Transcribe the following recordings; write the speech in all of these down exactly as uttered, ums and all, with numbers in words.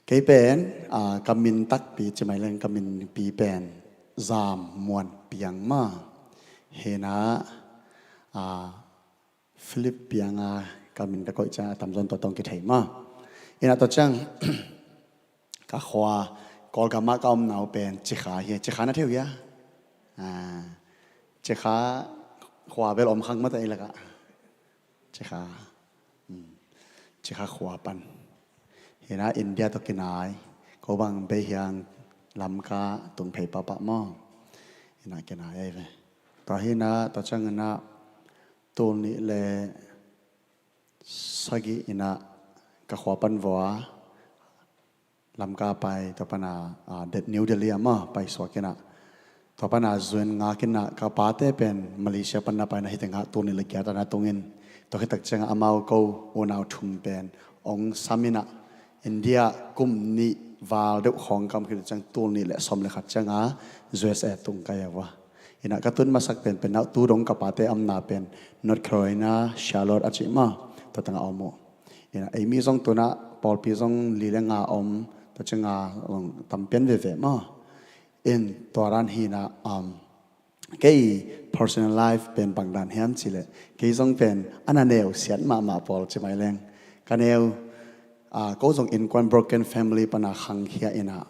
Kei pen, ah, ka min takpi ci mai leng ka minpi pen Zam Muan Piang maw. Hi-in ah, ah, Philip Piang a ka min ka koih ciang a tamzaw in tua tawh kithei maw. Hi-in ah tua ciang ka khua Kawlgam ah ka omna uh pen Cikha hi. Cikha na thei uh hia? Ah, Cikha khua bel om khang maw tua ei lakah. Cikha. Hmm. Cikha khua pan. Hi-in ah India tawh kinai. Ko bang bei hiang Lamka tung phei pahpah maw. Hi-in ah kinai ahi ve. Tua hi-in ah tua ciangin ah tul nih le sagih in ah ka khua pan vua Lamka pai, tua pan a, ah, New Delhi ah maw pai suak in ah. Tua pan a zun ngak in ah ka pate pen Malaysia pan na pai in ah hi teng ah tul nih le giat ah na tung in. Tua khit tak ciang ah amau ko unau thum pen ong sam in ah India kum nih val deuh khawng kam khit ciang tul nih le sawm le khat ciang ah U S A tung ka hi a vua. Hi-in ah ka tun masak pen pen ah tu dong ka pate omna pen North Carolina, Charlotte a cih maw. Tua teng ah om uh. Hi-in ah ei mi zong tu-in ah pawlpi zong li le nga om, tua ciang a zong tam pian veve maw. Hi-in tua dan hi-in ah, um, kei personal life pen bang dan hiam cih leh kei zong pen a na neu siat mahmah pawl ci mai leng. Ka neu, ah, ko zong innkuan broken family pan a khangkhia in ah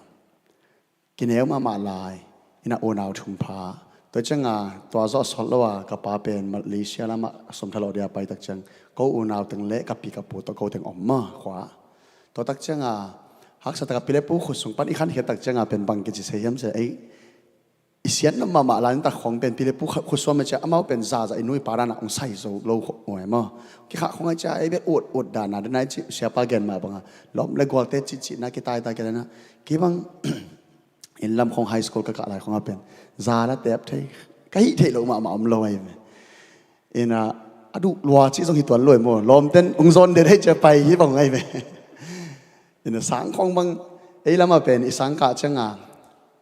kineu mahmah lai, hi-in ah unau thum pha. Tua ciang a tua zawh sawt lo a ka pa pen Malaysia lam ah sum thalawh dia pai tak ciang ko unau teng le ka pi ka pu tawh ko teng om maw khua. Tua tak ciang a haksa tak a pi le pu khut sung pan i khankhiat tak ciang a pen bang kici sei hiam cih leh ei i siat nop mahmah lai in tak khawng pen pi le pu khut suam a ciah amau pen zaza i nu i pa dan ah ong sai zo lo khawng uh maw. Kikhah khawng a ciah ei bek ut ut dan a den a i cih siapa gen mah bang a lawm le gualte cihcih na kitaitai kia dan a kei bang inn lam khawng high school ka kah lai khawng a pen za la tep thei, ka hih theih loh mahmah om lo ahi ve. Hi-in ah a duh lua cih zong hi tuan lo ahi maw. Lawmten ong zawn det hei ciah pai hi bang ahi ve. Hi-in ah sang khawng bang ei lam ah pen i sang kah ciang a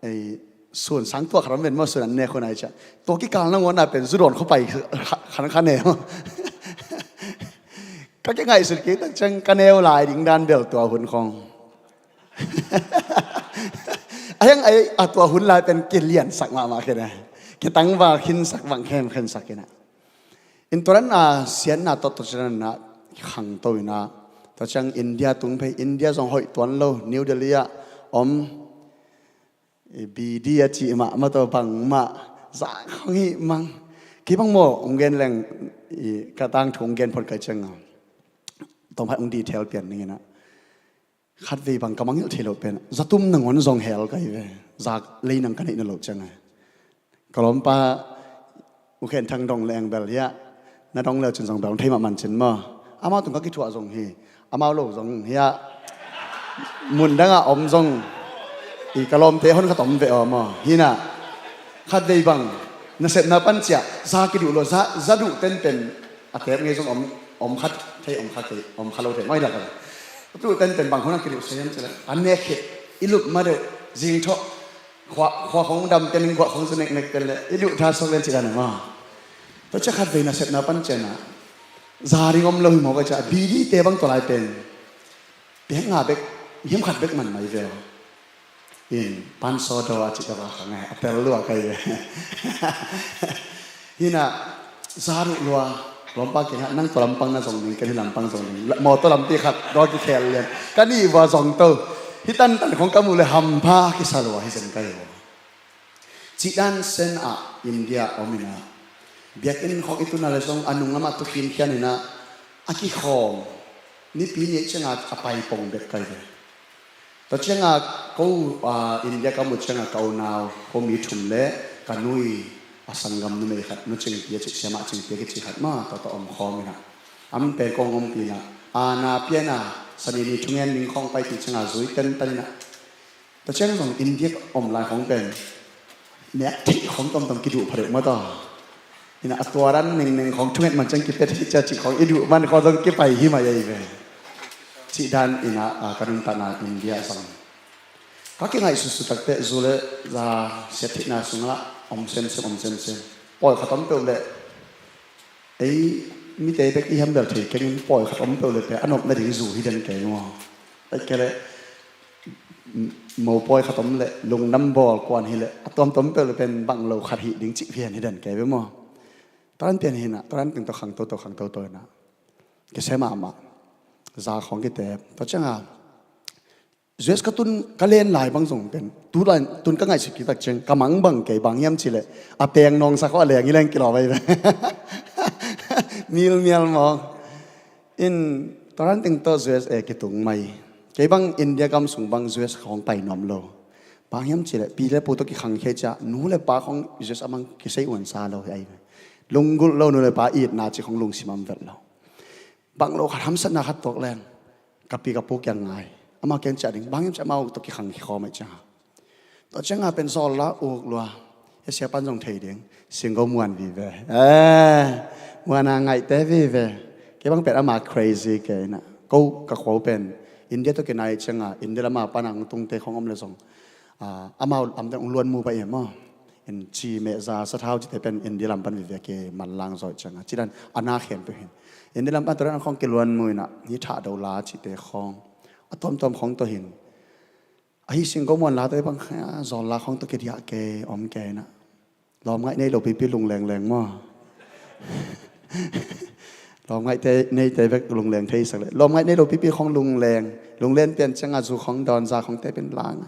ei sun sang tuah khat om ven maw, sun an nek hun a i ciah tua kikal nangawn a pen zu dawn khua pai khan khan e maw. Ka kingaihsut kei tak ciang ka neu lai ding dan bel tua hun khawng. A hiang ei a tua hun lai pen kiliansak mahmah khin a. Kitangval khinsak vang khemkhensak khin a. Hi-in tua dan a siatna tawh tua ciang a khangto in ah tua ciang India tung phei, India zong hoih tuan lo, New Delhi ah om. I B D a cih mah, mah tawh bangmah za khawng hi mang. Kei bang maw ong gen leng, i ka tangthu ong gen phot ka ciang a tawm khat ong detail pian ning in ah. Khatvei bang ka mangngilh thei loh pen zatum nangawn zong hel ka hi ve. Za lei nang ka neih na loh ciang a ka lawmpa U Khen Thang dong leng bel hiah na dong leu cin zong bel ong thei mahmah cin maw. Amau tung ka kithuah zong hi. Amau lo zong hiah mun dang ah om zong i ka lawmte hon khat om ve aw maw. Hi-in ah khatvei bang nasepna pan ciah za kiduh lo, za, za duh tenpen a tep ngei zong om, om khat thei, om khat thei, om khat lo thei maw hi lak a. A duh tenpen bang hun a kiduh se hiam cih leh a nek khit i lup ma deuh zing thawh khua, khua khawng dam ken in guah khawng zu neknek ken le i duh tha sok len cih dan a maw. Tua ciah khatvei nasepna pan ciah in ah za ding om lo hi maw ka ciah, B D te bang tua lai pen piak nga bek, hiam khat bek man mai ve aw. In pan saw daw a cih ka va khang e, a tel lua ka hi ve. Hi-in ah za duh lua, lawmpa kiangah nang tua lampang na zong ding, ken hih lampang zong ding. Mawtaw lampi khat daw kikhel lian. Ka nih vua zong to. Hih tantan khawng ka muh le hampha kisa lua hi zen ka hi aw. Cih dan sen ah India om in ah biakinn khawng i tun a le zong a nung lam ah tu khinkhian in ah a kikhawm nipi nih ciang a a pai pong bek ka hi ve. Tua ciang a ko, ah, India ka muh ciang a ka unau ko mi thum le ka nu i a sanggam numei khat, Nu Cingpi a cih, Siamah Cingpi a kici khat maw, tua tawh om khawm in ah a min pen kong ompih in ah a na pian a sanini thungen ning khawng pai ti ciang a zui tentan in ah. Tua ciang zong India om lai khawng pen nek theih khawng tomtom kiduh pha deuh maw taw. Hi-in ah a tua dan nengneng khawng thunget man ciang kipia theih cia cih khawng i duh man khawng zong kipai hi mai ahi ve. Cih dan in ah, a, ka nuntakna India zong ka kingaihsutsuh takteh zu le za siat theihna sungah om semsem, om semsem. Pawi khat om peuh leh ei mite bek i hiam bel thei kengin pawi khat om peuh leh pe a nop nading zu hi den kei maw. Ai ke leh mopawi khat om leh, lungdam bawl kuan hi leh, a tuamtuam peuh leh pen bang lo khat hih ding cih pian hi den kei ve maw. Tua dan pian hi na, tua dan teng tawh khang toto, khang toto hi na. Kisia mahmah. Za khawng kite. Tua ciang a, U S ka tun, ka len lai bang zong pen, tu lai tun ka ngaihsut kik tak ciang, ka mang bang kei bang hiam cih leh, a peng nawngsak khawng a leng i leng kilawm ahi ve. Milmial maw. In, tua dan teng tawh U S A kitung mai. Kei bang India gam sung bang U S khawng pai nuam lo. Bang hiam cih leh, pi leh pu tawh kikhang khia ciang, nu leh pa khawng U S a mang kisei uansa lo hi ahi ve. Lunggulh lo, nu leh pa itna cih khawng lungsim ah om vet lo. Bang lo khat hamsatna khat tuak leng, ka pi ka pu kiang ngai. Amau kiang ciah ding, bang hiam cih amau tawh kikhang khia khawm ahih ciang a. Tua ciang a pen zawl la uk lua. Hih siapa in zong thei ding. Singgo muan vive. Eh, muan a ngaihte vive. Kei bang pen ama crazy kei na. Ko ka khua uh pen India tawh kinai ciang a, India lam a pan a hong tungte khawng om leh zong, ah, amau lam teng hong luan mu pah hi maw. In ci meh za sathau cihte pen India lam pan vive, kei manlang zaw ahih ciang a. Ci dan a na khempeuh hi. India lam pan tua dan khawng kiluan mu hi na. Hih thahdo la cihte khawng, a tuamtuam khawng tawh hi. Ahi singgo muan la tawh bang, ah, zawl la khawng tawh kidiah kei, om kei na. Lawmngaih nei lo pipi lungleng leng maw. Lawmngaih te, neite bek lungleng thei sak leh. Lawmngaih nei lo pipi khawng lungleng. Lunglen pian ciang a zu khawng dawn, za khawngte pen lang.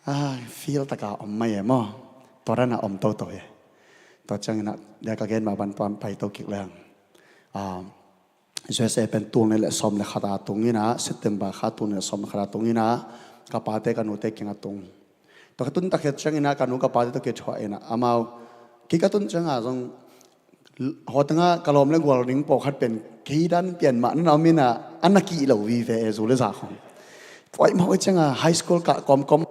Ah, feel tak a om mai e maw. Tua dan a om toto hi. Tua ciang in a, dia ka gen mah bang tua pai to kik leng. Ah, U S A pen tul nih leh sawm leh khat a tung in a, September kha tul nih leh sawm leh khat a tung in a, ka pate ka nute kiang a tung. Tua ka tun tak hi ciang in a, ka nu ka pate tawh kithuah in a, amau, kei ka tun ciang a zong, hawtang a ka lawm leh gual ding pawlkhat pen, kei dan pian mah na om in a, a na kih lo vive e, zu leh za khawng. Puai mah uh ciang a, high school kah kawmkawm.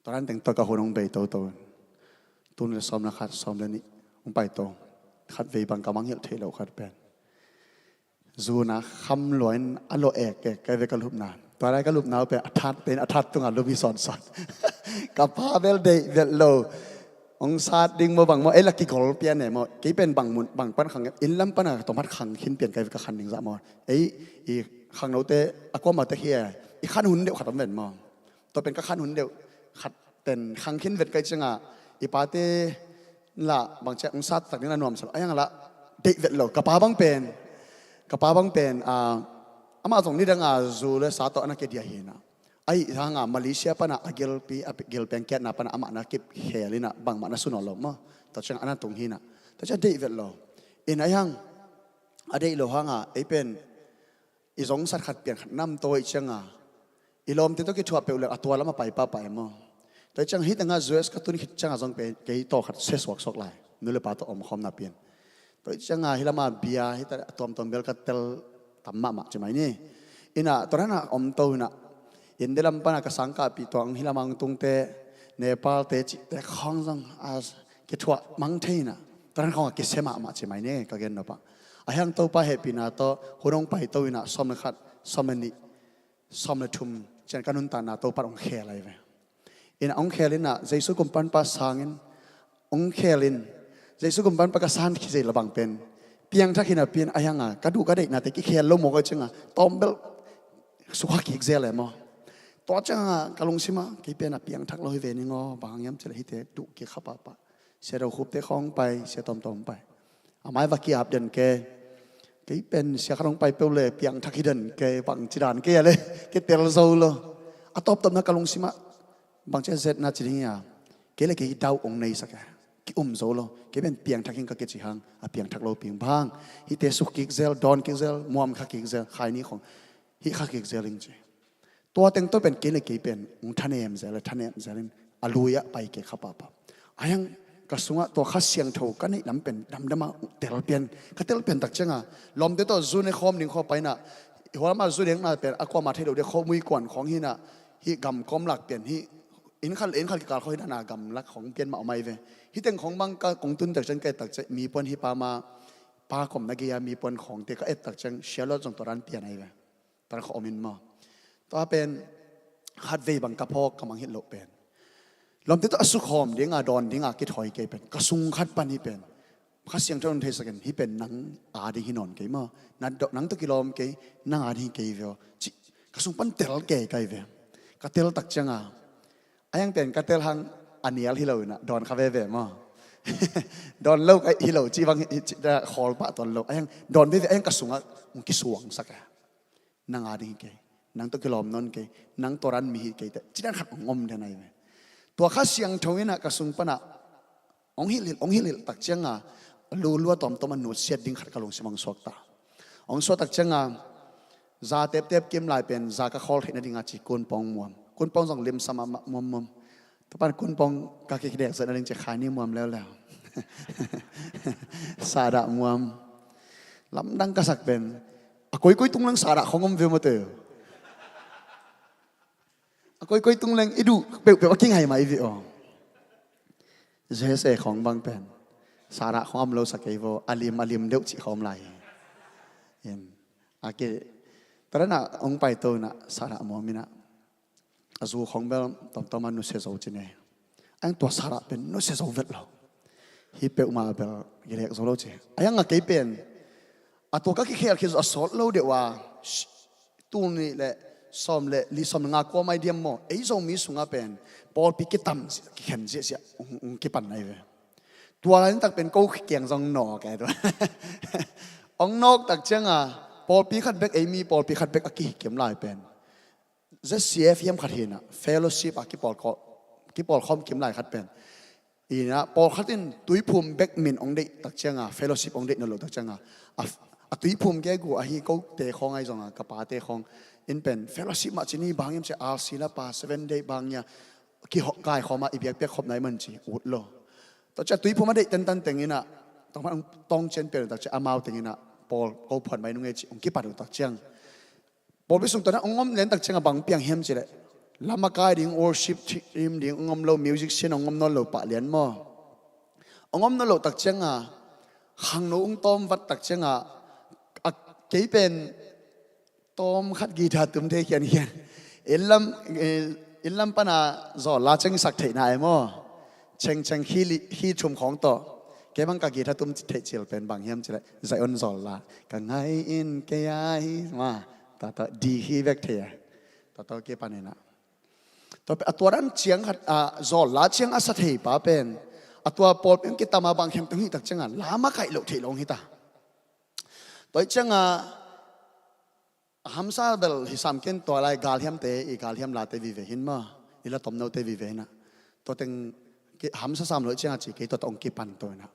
Tua dan teng tawh ka hun hong bei toto. Tul nih leh sawm leh khat, sawm leh nih hong pai to. Khatvei bang ka mangngilh theih loh khat pen, zu na kham lua in a lawh ekek kei ve ka lupna. Tua lai ka lupna uh pen a thatte in a that tungah lup hi sawnsawn. Ka pa bel deih vet lo. Hong sat ding maw bang maw, ei la kigol pian e maw. Kei pen bang mun, bang pan khang, inn lam pan a tawm khat khang khin pian kei ve, ka khan ding zah maw. Ei, i khangnote, a kuamah tek hi e. I khan hun deuh khat om ven maw. Tua pen ka khan hun deuh khat pen khang khin vet kei ciang a, i pate lah bang ciang hong sat tak ding a nuamsa lo. Ahi hang lah deih vet lo. Ka pa bang pen, ka pa bang pen, ah, amah zong nidang a zu leh sa tawh a na kidiah hi na. Ahi hang a Malaysia pan a a gilpi, a gilpi a kiatna pan a amah na kip khel in a, bangmah na su nawn lo maw. Tua ciang a na tung hi na. Tua ciang deih vet lo. In ahi hang, a deih lo hang a, ei pen, i zong sat khat pian khat nam to ahih ciang a, i lawmte tawh kithuah peuh leh a tua lam a pai pahpah e maw. Tua ahih ciang hih teng a U S ka tun khit ciang a zong pen, kei tawh khat sia suaksuak lai. Nu leh pa tawh omkhawmna pian. Tua ahih ciang a hih lam a bia, hih ta a tuamtuam bel ka tel tam mahmah ci mai ni. In a, tua dan a om to in a, India lam pan a ka sangkahpih tuang hih lam a hong tungte, Nepal te cihte khawng zong a kithuah mang thei in a, tua dan khawng a kisia mahmah ci mai ni, ka gen nop a. Ahi hang Topa hehpihna tawh hun hong pai to in a, sawm leh khat, sawm leh nih, sawm leh thum ciang ka nuntakna Topa in hong khel ahi ve. In a hong khel in a, Jesu kumpipa sangin hong khel in, Jesu kumpipa ka san khit zel a bang pen, piangthak hi napi-in, ahi hang a ka duh ka deihnate kikhel lo mawk ahih ciang a, tawm bel sukha kik zel e maw. Tua ciang a ka lungsim ah, kei pen a piangthak lo hi ve ning aw, bang hang hiam cih leh hihte duh kik kha pahpah. Sia Do Khup te khawng pai, sia tuamtuam pai. A mai va ki-ap den kei. Kei pen sia khat hong pai peuh leh piangthak hi den kei, bangci dan kei a leh kitel zo lo. A tawptawpna ka lungsim ah bangci a zetna ci ding hiam, kei leh kei doubt hong neisak e. Ki-um zo lo. Kei pen piangthak ing ka kici hang, a piangthak lopi ing bang. Hihte suk kik zel, dawn kik zel, muam kha kik zel, khaini khawng hih kha kik zel ing ci. Tua teng tawh pen kei leh kei pen hong thanem zel, thanem zel in a lui ah pai kik kha pahpah. Ahi hang ka sungah tua Kha Siangtho ka neih lam pen damdam ah tel pian, ka tel pian tak ciang a, lawmte tawh zu ne khawm ding khawng pai in a, i huam ah zu ne na pen a kuamah thei lo ding, khawmui kuan khawng hi in a, hih gam kawm lak pian, hih inn khat leh inn khat kikal khawng hi in a, gamlak khawng pian mah om ahi ve. Hih teng khawng bang ka kong tun tak ciang, ka et tak ciang, mi puan hih pa ma, pa kawmna gei a mi puan khawngte ka et tak ciang, sia lawt zong tua dan pian ahi ve. Tua dan khawng om in maw. Tua pen khatvei bang ka phawk, ka mangngilh loh pen, Lawmte tawh a sukhawm dinga dawn dinga kithawi kei pen ka sung khat pan hi pen Kha Siangtho in theisak in, hih pen nang a ding hi nawn kei maw, nang tawh kilawm kei, nang a ding hi kei ve aw, ci ka sung pan tel kei kai ve. Ka tel tak cianga a hiang pen ka tel hang a nial hi lo inah dawn kha veve maw. Dawn lo ka hi lo ci bang hi ci da khawl pah tawn lo a hiang dawn veve a hiang ka sungah hong kisuangsak a. Nang a ding hi kei, nang tawh kilawm nawn kei, nang tawran mi hi kei teh ci dan khat hong om den ahi ve. Tua Kha Siangtho inah ka sung panah hong hilhilh hong hilhilh tak cianga lulua tawmtawm a nutsiat ding khat ka lungsim hong suakta. Hong suak tak cianga za teptep kim lai pen za ka khawl theih nadinga ci kunpawng muam, kunpawng zong limsam a muammuam. Tapan kunpawng ka kikidek zet nading ci khai ni muam leuleu. Sahdah muam. Lamdang ka sak pen a koikoi tung lang sahdah khong om ve maw teu. A koikoi tung leng i duh peuhpeuh a kingai mai vih aw. Zese khawng bang pen sahdah khawng am lo sa kei vaw, a lim a lim deuh cih khawm lai hi. In a ke taranah hong paito inah sahdah muam inah a zu khawng bel tawmtawm a nusia zo ci ne. A hiang tua sahdah pen nusia zo vet lo. Hi peuhmah bel kilek zo lo ci a hiang a kei pen a tua ka kikhel khit zo a sawt lo deuh a tul nih le sawm le li sawm le nga kua mai diam maw, ei Zomi sungah pen pawlpi kitam kikhen ziahziah hong kipan ahi ve. Tua lai tak pen ko kiang zong nawk e tua. Hong nawk tak cianga pawlpi khat bek, ei mi pawlpi khat bek a kihi kim lai pen Z C F hiam khat hinah fellowship a kipawlkhawm kim lai khat pen inah pawlkhat in tuiphum bek min hong deih tak cianga fellowship hong deih nawn lo tak cianga a, a tuiphum ke gu ahi kote khawng ahi zonga ka pate khawng in pen fellowship mah ci ni bang hiam ci a R C la pa seven day bang nia kihawhkai khawma i biakpiak khop nai man ci ut lo. Tua cia tuiphum a deih tentan teng inah tawngcian pian tak cia amau teng inah pawl ko phuan mai nung e ci hong kipan uh tak ciang pawlpi sung tawh na hong om lian tak cianga bang piang hiam cileh lamakai ding, worship team ding hong om lo, musician hong om nawn lo pah lian maw. Hong om nawn lo tak cianga khangno hong tawm vat tak cianga a kei pen tawm khat guitar tum thei khiankhian. Inn lam, eh, inn lam pana zawlla ceng sak theihna e maw. Chengcheng khi li, khi thum khawng tawh kei bang ka guitar tum theih cil pen bang hiam cileh Zion zawlla ka ngai in kei a hi ma. Tua tawh D khi vek thei a. Tua tawh kei paninah tua pen a tua dan ciang khat a zawlla ciang a sa thei pa pen a tua pawlpi hong kitama bang hiam teng hih tak cianga la makaih loh theih lo hong hita. Tua ih cianga a hamsa bel hi sam ken tua lai galhiamte i galhiam late vive hin maw, i la tomnote vive hinah. Tua teng hamsa sam lo cianga ci kei tua tawh hong kipan to inah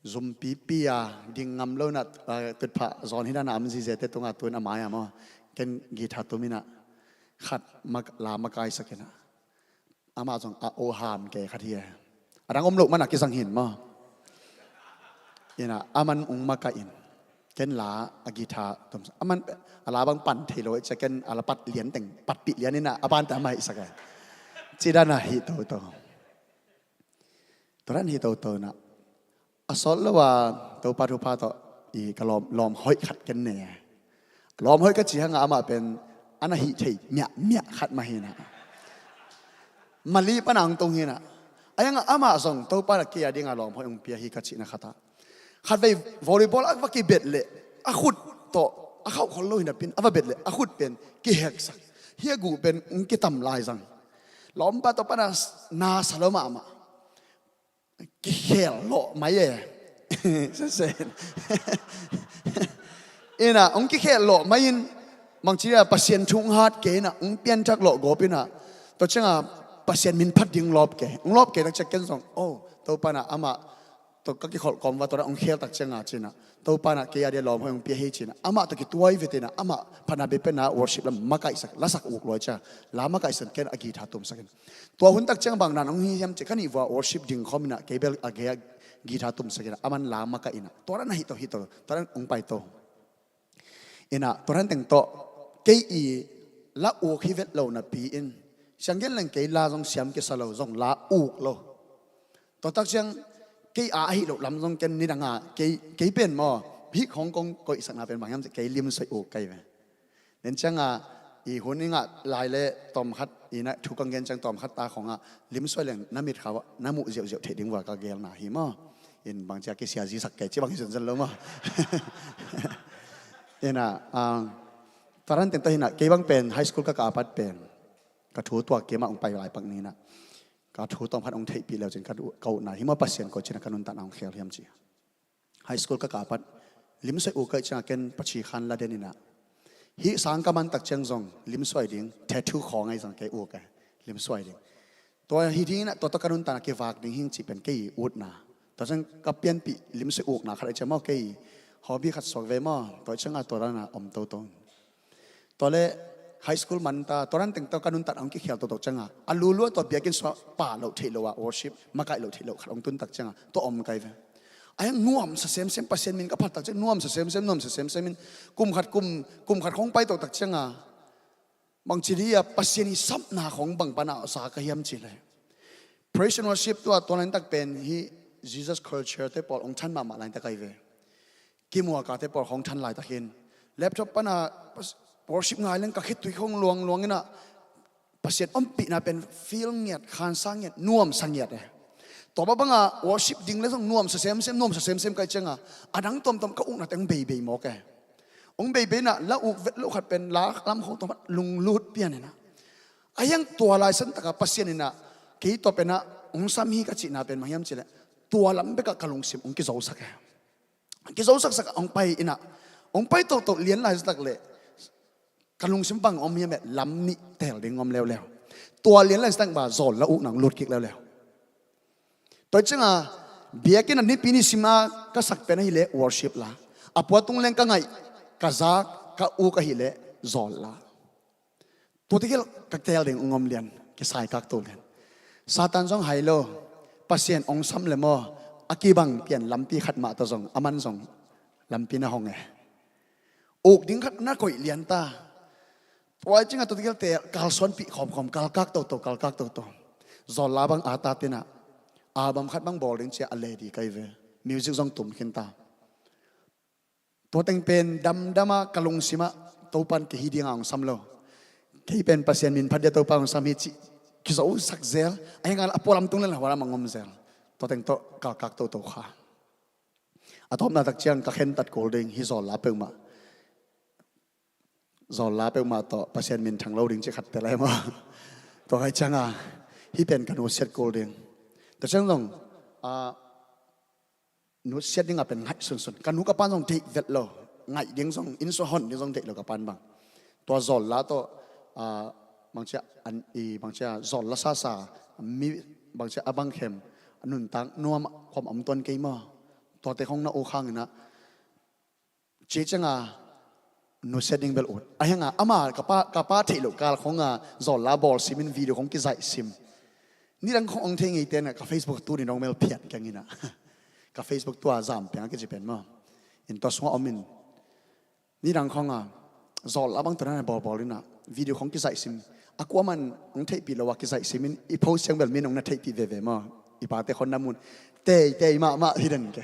zumpipi a ding ngam lo inah tutphah zawn hinah na am zizete tunga tuin a mai a maw ken guitar tum inah khat la makaisak inah. Amah zong a oham ke khat hi e. A dang om loh mana kizang hin maw. Inah aman ung makaih in ken la a guitar tum aman a la bang pan thei lo e cia ken a la pat lian teng patpih lian inah a bante amah hihsak e. Cidana hih toto. Tua dan hih toto inah a sawt lo a Topa thupha tawh i ka lawm, lawm hoih khat ken ne. Lawm hoih ka ci hanga amah pen a na hih thei miahmiah khat mah hinah. Mali pana hong tung hinah. A hianga amah zong Topa na kei a dinga lawm hoih hong pia hi ka cihna khatah khatvei volleyball a va kibet leh a khut tawh a khauh khol lo hinapin a va bet leh a khut pen kiheksak hi a guh pen hong kitam lai zang. Lawmpa tawh pana na sa lo mahmah. Kikhel lawh mai e. Sesen. Ina hong kikhel lawh mai in bangci a Pasian thu hong hat kei ina hong pianthak lawh gawp ina tua cianga Pasian min phat ding lawp kei hong lawp kei tak ciang ken zong o Topa na amah tua ka kikholh kawm va tua na hong khel tak cianga cina Topa na kei a dia lawm hoi hong pia hi cina amah tua kituai vete ina amah phatna bepena worship lam makaihsak lasak uk luai cia la makaihsak ken a guitar tumsak in. Tua hun tak ciang bang dan hong hi hiam ci ka nih vua worship ding khawm ina kei bel a gei a guitar tumsak ina aman la makaih ina tua dan a hih to hih to tua dan hong pai to. Ina tua dan teng tawh kei i la uk hi vet lo napi in siang gen leng kei la zong siam kisa lo zong la uk lo. Tua tak ciang kei a ahi loh lam zong ken nidanga kei, kei pen maw hih khawng kong koihsakna pen bang hiam ci kei lim soih uk kai ve. Nen cianga I hun i ngah lai le tawmkhat, i na thu kang gen ciang tawmkhat ta khawngah limsuai leng na mit khawh na muh ziauziau theih ding vua ka gelna hi maw. In bangcia kisia zisak kei ci bang hi zonzon lo maw. Ina, ah, tua dan teng tawh hinah kei bang pen high school ka kah apat pen ka thu tuak kei mah ong pai lai pak ninah ka thu tawmkhat ong theihpih leu cin ka utna hi maw, Pasian ko cinah ka nuntakna ong khial hiam ci. High school ka kah apat limsuai uk ka hih ciangah ken paci khan la den inah hih sang ka mantak ciang zong limsuai ding, tattoo khawng ahi zong kei uk e, limsuai ding. Tua hi ding inah tua tawh ka nuntakna kivak ding hing cih pen kei utna. Tua ciang ka pianpih limsuai ukna khat ahi ciang maw kei hobby khat suak ve maw, tua ciangah tua dana om toto. Tua le high school man ta, tua dan teng tawh ka nuntak hong kikhial tawh tawh ciangah a lulua tua biakinn sungah pah loh theih loh ah worship makaih loh theih loh khat hong tuntak ciangah tua om kai ve. A hiang nuamsa semsem, Pasian min ka phat tak ciang nuamsa semsem, nuamsa semsem in kum khat kum, kum khat khong pai tawh tak ciangah bangci di a Pasian i sapna khong bang pana sa ka hiam ci le. Praise and worship tua tua lain tak pen hi Jesus culture te pawl hong than mahmah lain tak kai ve. Kimuaka te pawl khong than laitak hin laptop pana worship ngai leng ka khitui khong luangluang inah Pasian ompihna pen feel ngiat, khansa ngiat, nuamsa ngiat e. Tua bang banga worship ding le zong nuamsa semsem, nuamsa semsem kai cianga a dang tuamtuam ka ukna teng beibei mawk e. Hong beibei inah la uk vet loh khat pen la lam khong tuamtuam lunglut pian inah a hiang tua lai santaka Pasian inah kei tua penah hong sam hi ka cihna pen bang hiam cileh tua lam bekah ka lungsim hong kizosak e. Kizosaksak hong pai inah hong pai tohtoh lian lai zatak le ka lungsim bang om hiam eh lam nih tel ding om leuleu. Tua lian lai zatak ba zawl la ukna hong lut kik leuleu. Tua cianga biakinn a nipi ni sima ka sak pen ahileh worship la, a pua tung leng ka ngaih ka zak ka uk ahileh zawl la. Tuate khel ka tel ding ung om lian, kisai kak tul lian. Satan zong hai lo, Pasian ong sam le maw, a kibang pian lampi khat mah ta zong a man zong lampi na hong e. Uk ding khat na koih lian ta. Tua i cinga tuate khel tel kalsuanpih khawmkhawm, kalkak toto, kalkak toto. Zawl la bang a ta tenah album khat bang bawl ding cia a lady kai ve. Music zong tum khin ta. Tua teng pen damdama ka lungsimah Topan kihi dinga hong sam lo. Kei pen Pasian min phat dia Topa hong sam hi cih kizosak zel. A hianga a pualam tung lel hualam a ngom zel. Tua teng tawh kalkak toto kha. A tawpna tak ciang ka khentat kul ding hi zawl la peuhmah. Zawl la peuhmah tawh Pasian min thang lo ding cih khat te lai maw. Tua kai cianga hi pen ka nusiat kul ding. Tua ciang zong a nusiat dingah pen ngaih sunsun. Ka nu ka pan zong deih vet lo. Ngaih ding zong, inn sua hon ding zong deih lo ka pan bang. Tua zawl la tawh, ah, bangcia an i, bangcia zawl la sasa, mi, bangcia a bang khem, a nuntak nuam khom om tuan kei maw. Tuate khong na uk hanginah ci cianga nusiat ding bel ut. A hianga ama ka pa, ka pa theih loh kal khonga zawl la bawl simin video khong kizaih sim. Nidang khong ong thei ngei tena ka Facebook tu ni nong mel phiat keng ina. Ka Facebook tua zam piang a kici pen maw. In tua sunga om in. Nidang khonga zawl la bang tua na bawlbawl ina video khong kizaih sim. A kuaman ong theihpih lo a kizaih simin i post ciang bel min ong na theihpih veve maw. I pate khon na mun. Tei, tei mahmah hi den ke.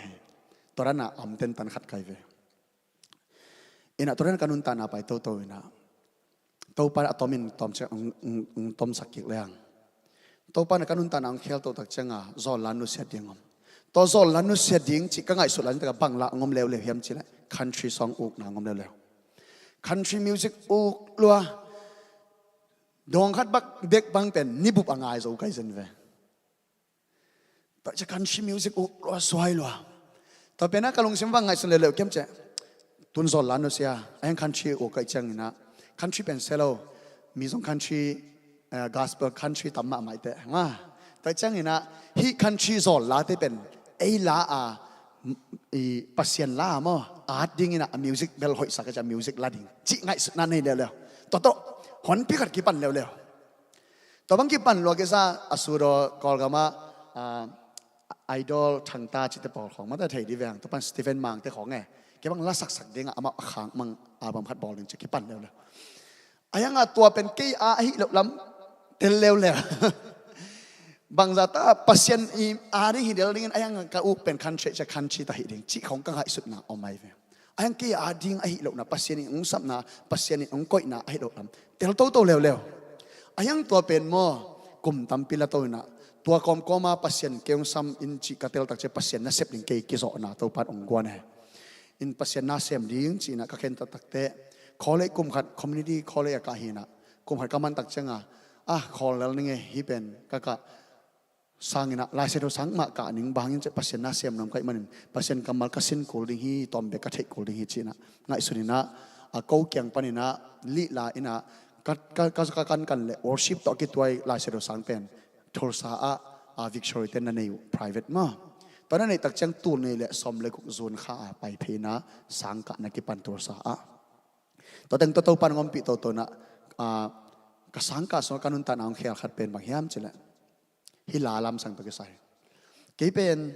Tua dana am tentan khat kai ve. Ina tua dan ka nuntakna pai toto ina. Topa a tomin tomsak, ong, ong, ong tomsak kik leng. Topa na ka nuntakna ong khial totak cianga zawl la nusiat ding om. Tua zawl la nusiat ding cih ka ngaihsut la nitaka bang la ong om leuleu hiam cih le country song ukna ong om leuleu. Country music uk lua. Dawng khat bak dek bang pen nibup a ngai zo kai zen ve. Tua cia country music uk lua suai lua. Tua pena ka lungsim bang ngaihsun leuleu kiam cia. Tun zawl la nusia a hiang country uk kai ciangina. Country pen selo. Mi zong country, eh, gospel country tam mahmah ite nga. Tua ciangina hi country zawl la te pen ei la a, i Pasian la maw at dingina a music bel hoihsak a cia music la ding cih ngaihsutna nei leuleu. Tua tawh honpi khat kipan leuleu. Tua bang kipan lua kisa a sudaw Kawlgama, ah, Idol thangta cite pawl khawng mata thei di veng tua pan Stephen Mangte khawng e. Kei bang la saksak dinga amah a khang mang album khat bawl ding ci kipan leuleu. A hianga tua pen kei a ahi loh lam tel leuleu. Bangzata Pasian i a ding hi del dingin a hianga ka uk pen country cia country ta hi ding cih khawng ka ngaihsutna om ai ve. A hiang kei a ding ahi lohna, Pasian in hong sapna, Pasian in hong koihna ahi loh lam tel toto leuleu. A hiang tua pen maw, kum tampi la to inah, tua kawmkawma Pasian kei hong sam in cih ka tel tak ciang Pasian nasep ding kei kizawhna Topa in hong guan hi. In Pasian na sem ding ci inah ka khen taktakte, college kum khat, community college a kah hi inah, kum khat ka man tak cianga, a khawl lel ning e, hih pen ka kah sang inah, Lai Siangtho sang mah kah ning, bang hangin cih Pasian na sem nuam ka hih manin Pasian kammal ka sin kul ding hi, tawm bek ka theih kul ding hi ci inah ngaihsun inah, a ko kiang pan inah lihla inah, ka, ka, ka, ka kankan le worship tawh a kituai Lai Siangtho sang pen Tulsa ah, a Victory te na nei uh, private maw. Tua na neih tak ciang tul nih le sawm le guk June kha a pai phei inah sang kah na kipan Tulsa ah. Tua teng tua Topa in hong ompih toto inah, a, ka sang kah sungah ka nuntakna hong khel khat pen bang hiam cih leh, hih la lamsang tawh kisai. Kei pen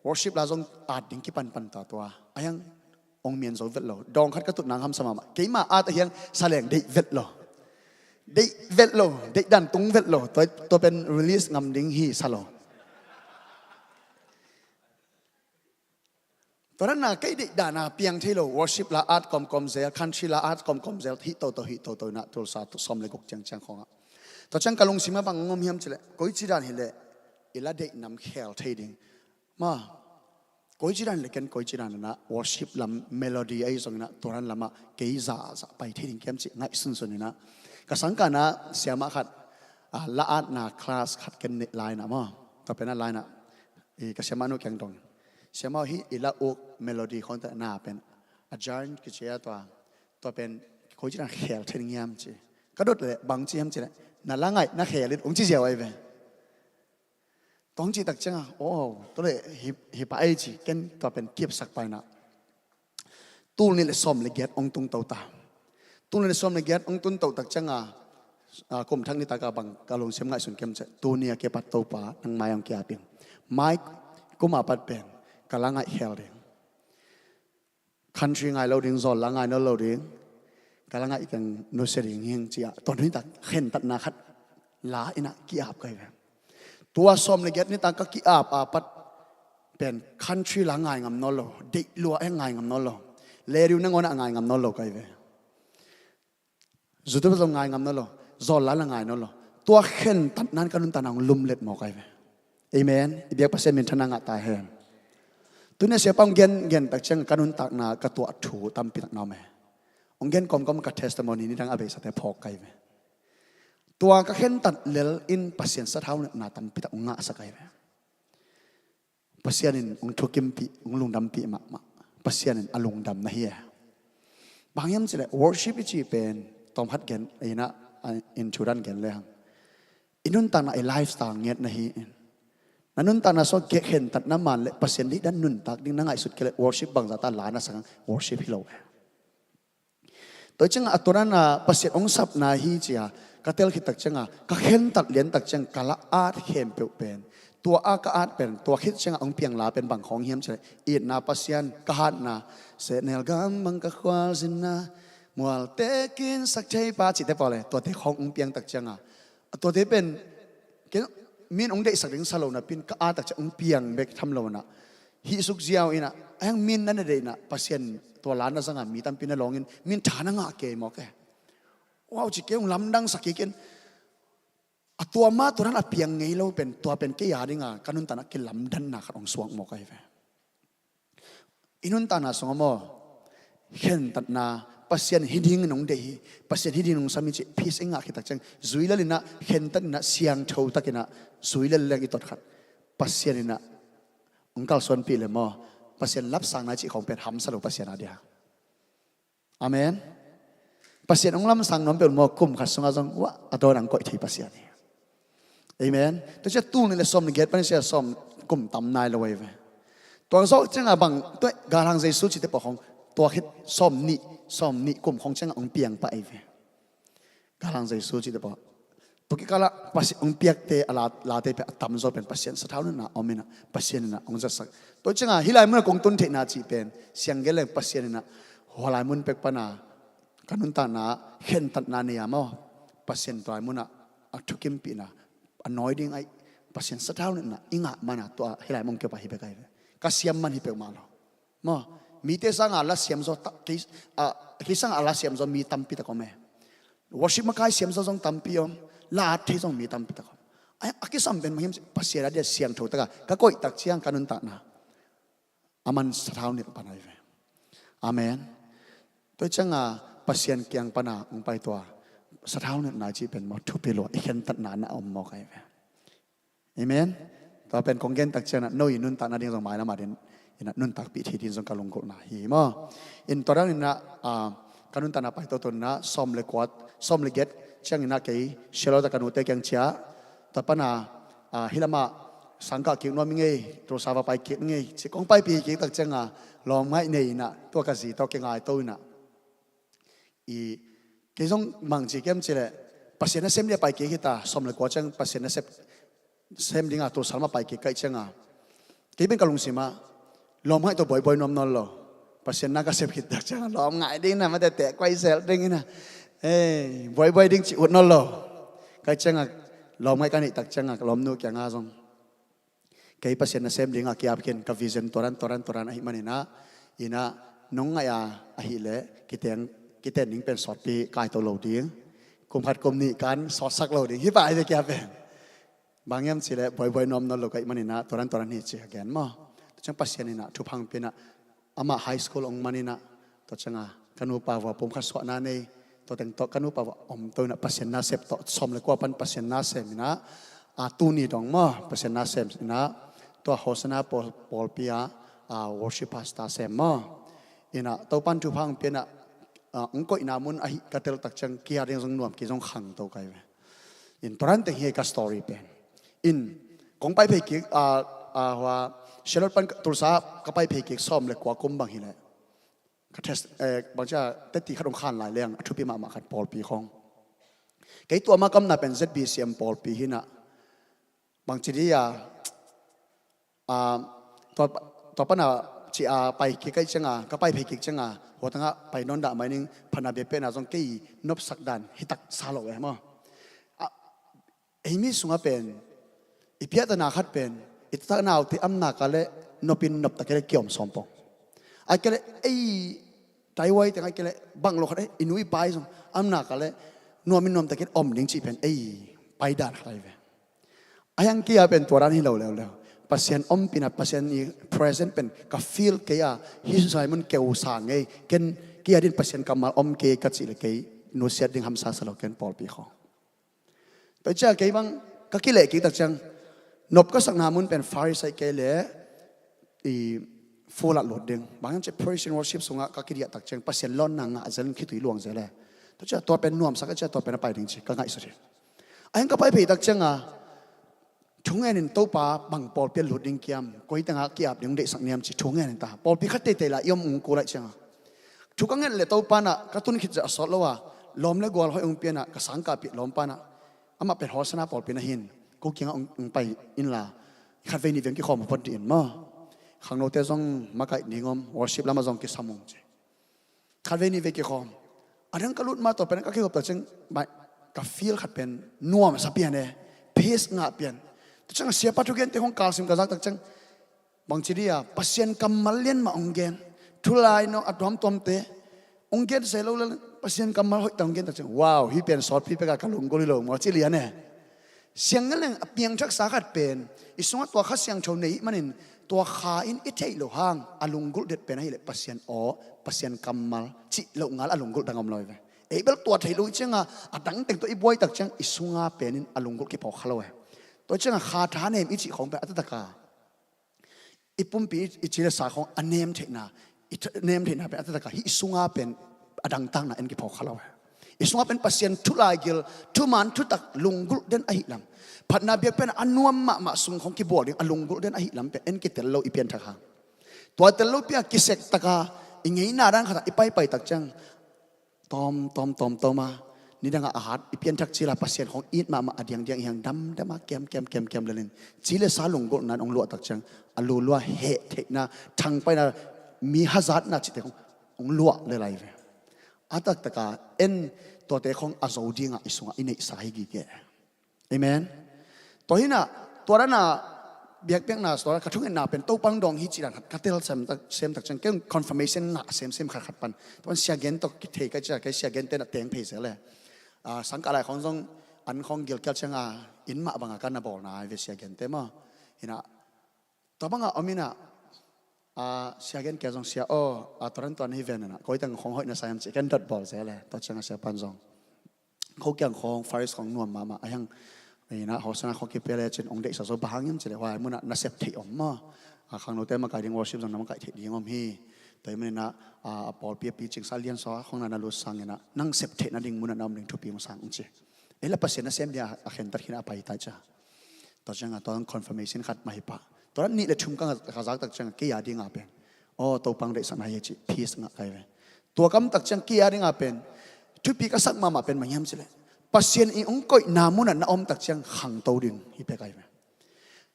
worship la zong at ding kipanpan ta tua. A hiang hong mian zo vet lo. Dawng khat ka tut nang hamsa mahmah. Keima at a hiang sa leng deih vet lo. Deih vet lo. Deih dan tung vet lo. Tua, tua pen release ngam ding hi sa lo. Tua dan a kei deih dan a piang thei lo, worship la at kawmkawm zel, country la at kawmkawm zel, hih toto, hih toto inah Tulsa tu sawm le guk ciangciang khawngah. Tua ciang ka lungsim ah bang ngom hiam cih leh, koici dan hi leh i la deih nam khel thei ding. Ma, koici dan hi leh ken koici dan inah worship lam, melody ahi zong inah tua dan lamah kei zahzah pai thei ding kiam cih ngaihsunsun inah. Ka sang kah inah siamah khat, a, la atna class khat ken neih lai inah maw. Tua pen a lai inah, i ka siamah nu kiang dong. Siamah, hih i la uk melody khawng tawh na pen a genre kici a tua, tua pen koici dan khel thei ding hiam ci. Ka dot leh bang ci hiam cih leh, na la ngaih na khel in hong ci ziau ahi ve. Tua hong cih tak cianga, oh, tua leh hi, hi pah ei ci, ken tua pen kipsak pah inah. Tul nih le sawm le giat hong tung to ta. Tul nih le sawm le giat hong tun to tak cianga, a, kum thak nitak a bang ka lungsim ngaihsun kiam cih leh, tuni a kipat Topa nang mai hong ki-ap ing. Mai kum a pat pen ka la ngaih khel ding. Country ngai lo ding, zawl la ngai nawn lo ding. Ka la ngaih keng nusia ding hi ing ci a. Tua nitak khentatna khat la inah ki-ap ka hi ve. Tua sawm le giat nitak ka ki-ap a pat pen country la ngai ngam nawn lo, deih lua heng ngai ngam nawn lo, radio nangawn ah ngai ngam nawn lo ka hi ve. YouTube zong ngai ngam nawn lo, zawl la la ngai nawn lo. Tua khentatna in ka nuntakna hong lumlet mawk ahi ve. Amen. I biak Pasian minthanna ngah ta hen. Tuni a siapa hong gen, gen tak ciang ka nuntakna ka tuah thu tampi tak na om e. Hong gen kawmkawm ka testimony nidang a beisate phawk ka hi ve. Tua ka khentat lel in Pasian sathau natna tampi tak hong ngahsak ahi ve. Pasian in hong thukimpih, hong lungdampih mahmah. Pasian in a lungdam na hi e. Bang hiam cih leh worship i cih pen tawm khat gen inah, a, in thu dan gen le hang, i nuntakna, i lifestyle ngiat na hi in. Na nuntakna sungah khentatna man le Pasian deih dan nuntak ding na ngaihsut kei leh worship bangzah ta la na sang worship hi lo e. Tua ciangah a tua dan a Pasian hong sapna hi ci a ka tel khit tak ciangah, ka khentat lian tak ciang ka la at khempeuh pen, tua a ka at pen, tua khit ciangah hong piang la pen bang khawng hiam cih leh, itna Pasian, ka hatna, sehnel gam bang ka khualzinna, mualte kinsak thei pa cihte pawl e, tuate khawng hong piang tak ciangah, tuate pen, kei, min hong deihsak ding sa lo napi in ka at tak ciang hong piang bek tham lo inah, hih suk ziau inah, a hiang min na na deih inah, Pasian tua la na zangah mi tampi na lawng in, min tha na ngah kei mawk e. Wow, ci kei hong lamdangsak kik in. A tua ma tua dan a piang ngei lo pen, tua pen kei a dinga ka nuntakna kilamdanna khat hong suak mawk ahi ve. I nuntakna sungah maw, khentatna, Pasian hih dingin hong deih hi, Pasian hih dingin hong sam hi cih peace i ngah khit tak ciang, zui lel inah, khentat inah, siangtho tak inah zui lel leng i tot khat, Pasian inah hong kalsuanpih le maw, Pasian lapsang na cih khawng pen hamsa lo Pasian a dia. Amen. Pasian hong lamsang nuam peuh maw, kum khat sungah zong, wah, a dawn ang koih thei Pasian hi. Amen. Tua ciah tul nih le sawm le giat pan sia sawm kum tam nai lo ahi ve. Tua zawh ciangah bang, tua galhang Jesu cihte pawh khawng, tua khit sawm nih, sawm nih kum khawng ciangah hong piang pah ahi ve. Galhang Jesu cihte pawh. Tua kikalah Pasian hong piakte a la, late pia a tamzaw pen Pasian sathau nunah om inah, Pasian inah hong zatsak. Tua ciangah hih lai munah kong tun theihna cih pen, siang gel leng Pasian inah, hua lai mun pek pana, ka nuntakna, khentatna nei a maw, Pasian tua lai munah, a thukimpihna, a nawi ding aih, Pasian sathau nunah, i ngah mana tua, hih lai mun kepah hi pek ahi ve. Ka siam man hi peuhmah lo. Maw, Mite sanga la siamzaw ta- kei, a, kei sanga la siamzaw mi tampi tak om e. Worship makai siamzaw zong tampi om. La at thei zong mi tampi tak om. A, a kisam pen bang hiam cih leh Pasian a dia siangtho taka ka koih tak ciang ka nuntakna a man sathau nilh pan ahi ve. Amen. Tua cianga Pasian kiang pana hong pai tua sathau nilhna cih pen maw thupi lua i khentatna na om mawk ahi ve. Amen. Tua pen kong gen tak ciangin no i nuntak nading zong mailam adin ina nuntakpih thei ding zong ka lunggulhna hi maw. In tua dang ina, ah, ka nuntakna pai toto ina sawm le kuat, sawm le giat ciang ina kei Charlotte ka nute kiang ciah. Tua pana, ah, hilama sangkah kik nuam i ngei, Tulsa va pai kik ngei ci kong paipih kik tak cianga lawm ngaih nei ina tua ka zi tawh kingai to ina. I, kei zong bangci kem cileh Pasian nasem dia pai kik hita, sawm le kua ciang Pasian nasep sem dinga Tulsa lama pai kik kaih cianga kei pen ka lungsimah lawm ngaih tawh buaibuai nuam nawn lo. Pasian na ka sep khit tak cianga lawm ngaih ding na mate teh kuai sel ding ina, ei, buaibuai ding ci ut nawn lo. Kaih cianga lawm ngaih ka neih tak cianga ka lawmnu kianga zong kei Pasian nasem dinga kiap khin ka vision tuaran tuaran tuaran ahi maninah, inah nong ngaih a ahileh kiteng kiten ning pen sawtpi kaito lo ding, kum khat kum nih kan sawtsak lo ding hi pah ahi ve kiap pen. Bang hiam cileh buaibuai nuam nawn lo kaih maninah tuaran tuaran hi ci a gen maw. Tuciang Pasian inah thupha hong pia inah amah high school hong man inah, tua cianga ka nupa vua pum khat suahna nei, tua teng tawh ka nupa vua om to inah Pasian nasep tawh sawm le kua pan Pasian nasem inah, a, tuni dong maw Pasian nasem inah, tua Hosanna pawl, pawlpi ah, a, worship pastor sem maw. Inah Topan thupha hong pia inah, a, hong koihna mun ahi ka tel tak ciang kia ding zong nuam ki zong khang to kai ve. In tua dan teng hi ka story pen. In kong pai phei kik, a, a, hua Charlotte pan Tulsa ka pai phei kik sawm le kua kum bang hileh ka test, eh, bangcia teti khat hong khan lai leng a thupi mahmah khat pawlpi khong. Kei tua ma kamna pen Z B C M pawlpi hinah bangci dia, a, tua, tua pana ci a pai kik kai cianga ka pai phei kik cianga hua tanga pai nawn dah mai ning phatna biakpiakna zong kei nopsak dan hitak sa lo eh maw. A, ei mi sungah pen i piahtana khat pen i taknaute amna ka le nopin nopta ke le kiom sawmpong. Ai ke le ei taiwai teng ai ke le bang lo khat ei i nui pai zong amna ka le nuamin nuamta ke om ding cih pen ei paidan khat ai ve. A hiang kia pen tua dan hi lo leuleu. Pasian om pina Pasian i present pen ka feel kei a hi Simon keu sa ngei ken kia din Pasian kammal om kei ka cih le kei nusiat ding hamsa sa lo ken pawlpi kho. Tua ciang kei bang ka kileh kik tak ciang nop ka sakna mun pen Pharisee kei le i fulat lut ding. Bang hiam ci praise and worship sungah ka kidiah tak ciang Pasian lawnna ngah zel khitui luang zel e. Tua ciang tua pen nuamsak a ciang tua pen a pai ding ci ka ngaihsut hi. A hiang ka pai phei tak cianga thungen in Topa bang pawlpi a lut ding kiam koi tengah kiap ding deihsak niam ci thungen in ta pawlpi khat teitei la i om ung kulaih cianga. Thu ka nget le Topa nah ka tun khit zah a sawt lo a lawm le gual hoih ung pianah ka sangkahpih lawmpa nah amah pen Hosanna pawlpi nah hin ko kiangah ung, ung pai inla khatvei nih veng kikhawm phot dih in maw. Khangnote zong makaih ding om worship lamah zong kisam ung ci. Khatvei nih vei kikhawm a dang ka lut ma tawh pen ka kikhop tak ciang ka feel khat pen nuam a sa pian e. Peace ngah pian. Tua ciang a siapa thugente khong kalsim ka zak tak ciang bangci dia Pasian kammal lian mah hong gen. Thulai no a tuamtuamte hong gen sei lo le Pasian kammal hoih ta hong gen tak ciang wow hi pian sawtpi peka ka lunggulh hi lo maw ci lian e. Siang ngaleng a piangthaksa khat pen i sungah tua Kha Siangtho nei hih manin tua Kha in i theih loh hang a lunggulh det pen ahileh Pasian aw Pasian kammal cih loh ngal a lunggulh dang om lo hi ve. Ei bel tua theih loh i cianga a dang teng tawh i buai tak ciang i sunga pen in a lunggulh kiphawk kha lo hi. Tua cianga Kha thanem i cih khawng pen a taktak a i pumpi i ci le sa khawng a nem theihna, i nem theihna pen a taktak a hih sunga pen a dangtakna en kiphawk kha lo hi. I sunga pen Pasian thu laigil, thuman thutak lunggulh den ahi lam, phatna biakpiakna a nuam mahmah sung khawng kibual ding a lunggulh den ahi lam pen en kitel lo i pianthak hang. Tua tel lo pia kisek taka i ngeina dan khatah i paipai tak ciang tawm tawm tawm tawm a nidangah a hat i pianthak cila Pasian khawng it mahmah a diangdiang i hang damdam a kiam kiam kiam kiam lelin ci le sa lunggulhna in hong luah tak ciang a lulua heh theihna thangpaihna mi hazatna cihte khawng hong luah lelai ve. A taktaka en tuate khawng a zo dingah i sungah i neihsa hi gige. Amen. Tua hinah tua danah biakpiakna store ka thungetna pen Topa hong dawng hi cih dan khat ka tel semtak, semtak ciang kei confirmation ngah semsem khatkhat pan. Tua pan sia gen tawh kithei ka hih ciang kei sia gen ten a teng phei zel e. Ah, sangkah lai khawng zong an khawng gilkial ciang a inn mah bang a ka na bawlna hi ve sia gen te maw. Hi na, tua bang a om hi na, ah, sia gen kia zong sia aw, ah, tua dan tua dan hi ve na, koi teng khawng hoih na sa hiam cih ken dot bawl zel e. Tua ciang a sia pan zong ko kiang khawng, Faris khawng nuam mahmah a hiang. Ina hosana khawng kipia le cin ong deihsa zo bang hang hiam cile huai munah na sep theih om maw? A khangnote makai ding worship zong na makai theih ding om hi. Tua hi munina a pawlpi a picing sa lian saw khawng na na lut sang ina nang sep theih nading munah na om ding thupi ong sang ci. Ei la Pasian na sem dia a khentat khin a pai tai ca. Tua cianga tua confirmation khat mah hi pah. Tua nih le thum ka zaktak cianga kei a dinga pen aw Topa ong deihsakna hi ci peace ngah kai ve. Tua kamtak ciang kei a dinga pen thupi ka sak mahmah pen bang hiam cileh Pasian i ong koihna munah na omtak ciang khangto ding hi pek ai ve.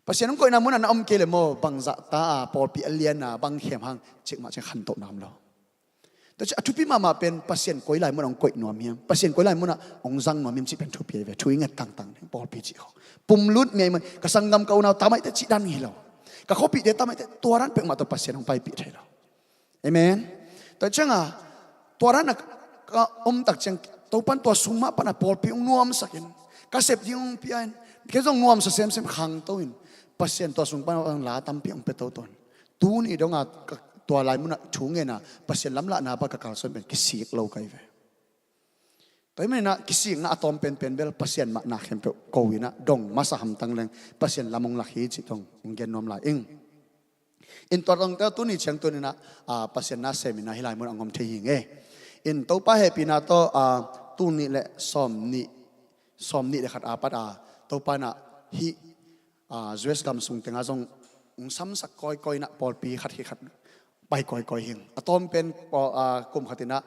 Pasian ong koihna munah na om kei le maw bangzah ta a pawlpi a liana bang khem hang cikmah ciang khantoh nam lo. Tua ci a thupi mahmah pen Pasian koi lai munah ong koih nuam hiam, Pasian koi lai munah ong zang nuam hiam cih pen thupi ai ve. Thu i nget tangtang ding pawlpi cih kho pumlut miai man ka sanggam ka unau tamaihte cih dan hi lo. Ka khuapihte tamaihte tua dan pek mah tawh Pasian ong paipih thei lo. Amen. Tua cianga tua rana ka omtak ciang Topan tua sung mah pana pawlpi ung nuamsakin ka sep ding ung pia in kei zong nuamsa semsem khangto in Pasian tua sung pana la tampi ung pia toto in tuni donga tua lai munah thu ngena Pasian lamlahna pa ka kalsuan pen kisik lo kai ve. Tua hi manina kisikna a tawm penpen bel Pasian mah na khempeuh ko ina dong masa hamtang leng Pasian lam ung lak hi cih tong ung gen nuam lai ing. In tua dongte tuni ciang tunina Pasian na semina hi lai mun a ngom thei hi nge. In Topa hehpihna tawh tuni le sawm nih sawm nih le khat a pat a Topa na hih U S gam sung tenga zong ung samsak kawikawi na pawlpi khat hi khat pai kawikawi hing. A tawm pen kum khatina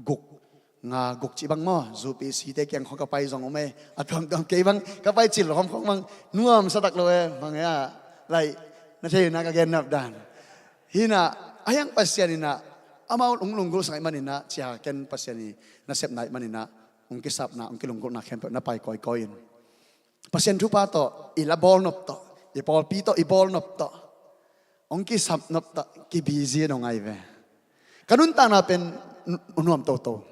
guk nga guk cih bang maw zupi site kiang khaw ka pai zong om e. A tuamtuam kei bang ka pai cil hom khong bang nuam satak lo e bang e a lai na thei na ka gen nap dan. Hina a hiang Pasian ina amau ung lunggulh sang ih manina cia ken Pasian i nasepna ih manina ung kisapna ung kilunggulhna khempeuh na pai kawikawi in. Pasian thupha tawh i la bawl nop tawh i pawlpi tawh i bawl nop tawh hong kisap nop tawh kibizi nong ai ve. Ka nuntakna pen nuam toto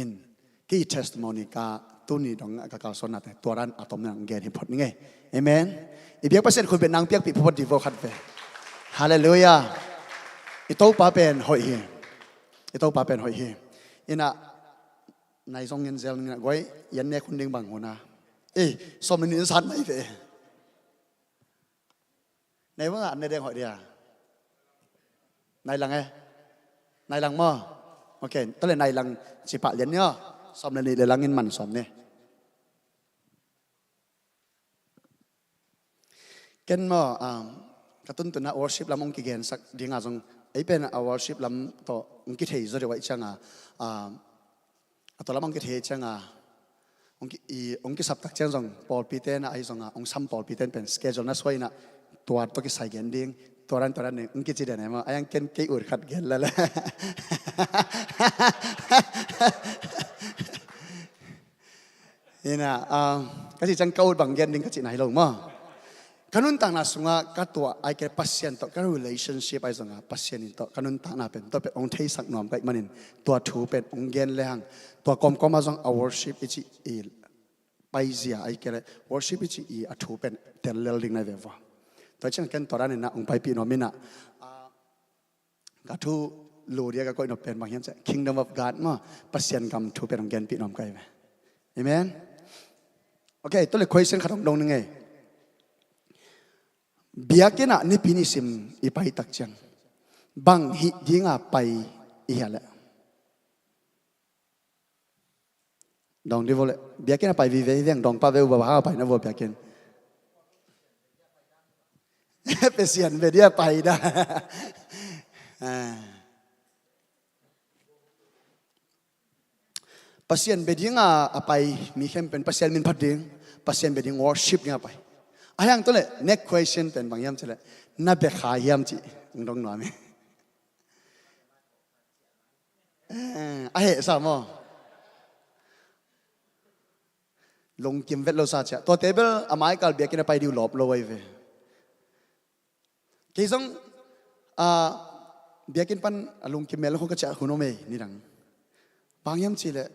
in kei testimony ka tuni dong ka kalsuannate tua dan a tom nang gen hi phot ning e. Amen. I biak Pasian khun pen nang piakpih phot di vo khat ve. Halleluiah. I Topa pen hoih hi. I Topa pen hoih hi. Ina nai zong ngen zel ngen guai yan nek hun ding bang huna. Ei sawm le nih in sat mai ve. Nai bang a an ne deng hoih dia. Nai lang e. Nai lang maw. Ok tole nai lang cipah lian ni aw. Sawm le nih le lang in man sawm ni. Ken maw ka tuntun a worship lam ong kigensak dinga zong ei pen a worship lam tawh ong kithei zaw deuh aih cianga a tawh lam ong kithei cianga ong kisaptak ciang zong pawlpite na ahi zonga ong sam pawlpite pen schedule na suai ina tua tawh kisai gen ding tua dan tua dan ong kici den e maw a yang ken kei ut khat gen lala. Ina ka cih ciang ka ut bang gen ding ka cihna hi lo maw? Ka nuntakna sungah ka tuah ai ke Pasian tawh ka relationship ai zonga Pasian in tawh ka nuntakna pen tawh pen ong theisak nuam ka ih manin tua thu pen ong gen lehang tua kawmkawma zong a worship i cih i paizia ai ke le worship i cih i a thu pen tel lel ding nai ve vua. Tua ciang ken tua dan ina ong paipih nuam ina ka thu lu dia ka koih nop pen bang hiam ciah Kingdom of God maw Pasian gam thu pen hong genpih nuam kai ve. Amen. Ok tole question khat hong dong ning e. Biakinn ah nipi nisim i paitak ciang bang hih dinga pai i hia leh? Dong di vo le biakinn a pai vive hi veng dong pa ve uba ha pai na vo biakinn. Pasian ve dia pai da. Pasian ve dinga a pai mi khempeuh Pasian min phat ding Pasian ve ding worship dinga pai. A hiang tole next question pen bang hiam cile na bia kha hiam ci ung dong nuam hi. A heh sa maw? Lungkim vet lo sa ciah. Tuate bel a maikal biakinn a pai dih uh lawp lo ahi ve. Kei zong, ah, biakinn pan a lungkim mel khong ka ciah hun om ei, nidang. Bang hiam cihleh,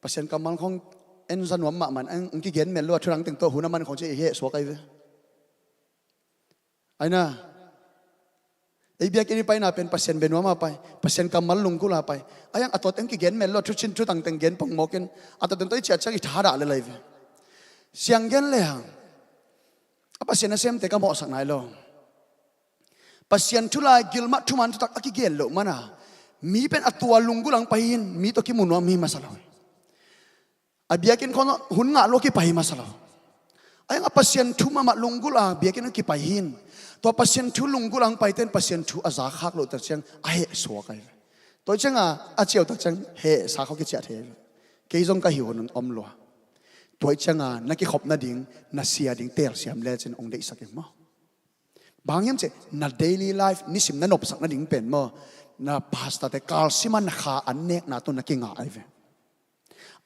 Pasian kammal khong en za nuam mahmah in, ang kigen mel lo a thudang teng tawh hun a man khong ciah i heh suak ahi ve. Aina, ei biakinn i paina pen Pasian bia nuam a pai, Pasian kammal lunggulh a pai. Ai ang a tuate ang kigen mel lo a thucin thutang teng gen pongmawk in, a tuate tawh i ciah ciang i thadah lel ahi ve. Siang gen le hang. A Pasian nasemte ka mawhsak nai lo. Pasian thu lai gilmah thuman thutak a kigen loh mana, mi pen a tua lunggulh ang pai hi in, mi tawh kimu nuam hi masa lo. A biakinn khong hun ngah lo kipai hi masa lo. Ai ang a Pasian thu mahmah lunggulh a biakinn ang kipai hi in. Tua Pasian thu lunggulh ang paite in Pasian thu a zakhak loh tak ciang a heh suak ahi ve. Tua ciang a, a ciau tak ciang heh sa khong kiciah thei ahi ve. Kei zong ka hi hun om lua. Tua ciang a na kikhop nading, na sia ding telsiam lecin ong deihsak ing maw? Bang hiam ciah, na daily life, nisim na nopsak nading pen maw, na pastor te kalsim a na kha an nekna tawh na kingah ahi ve.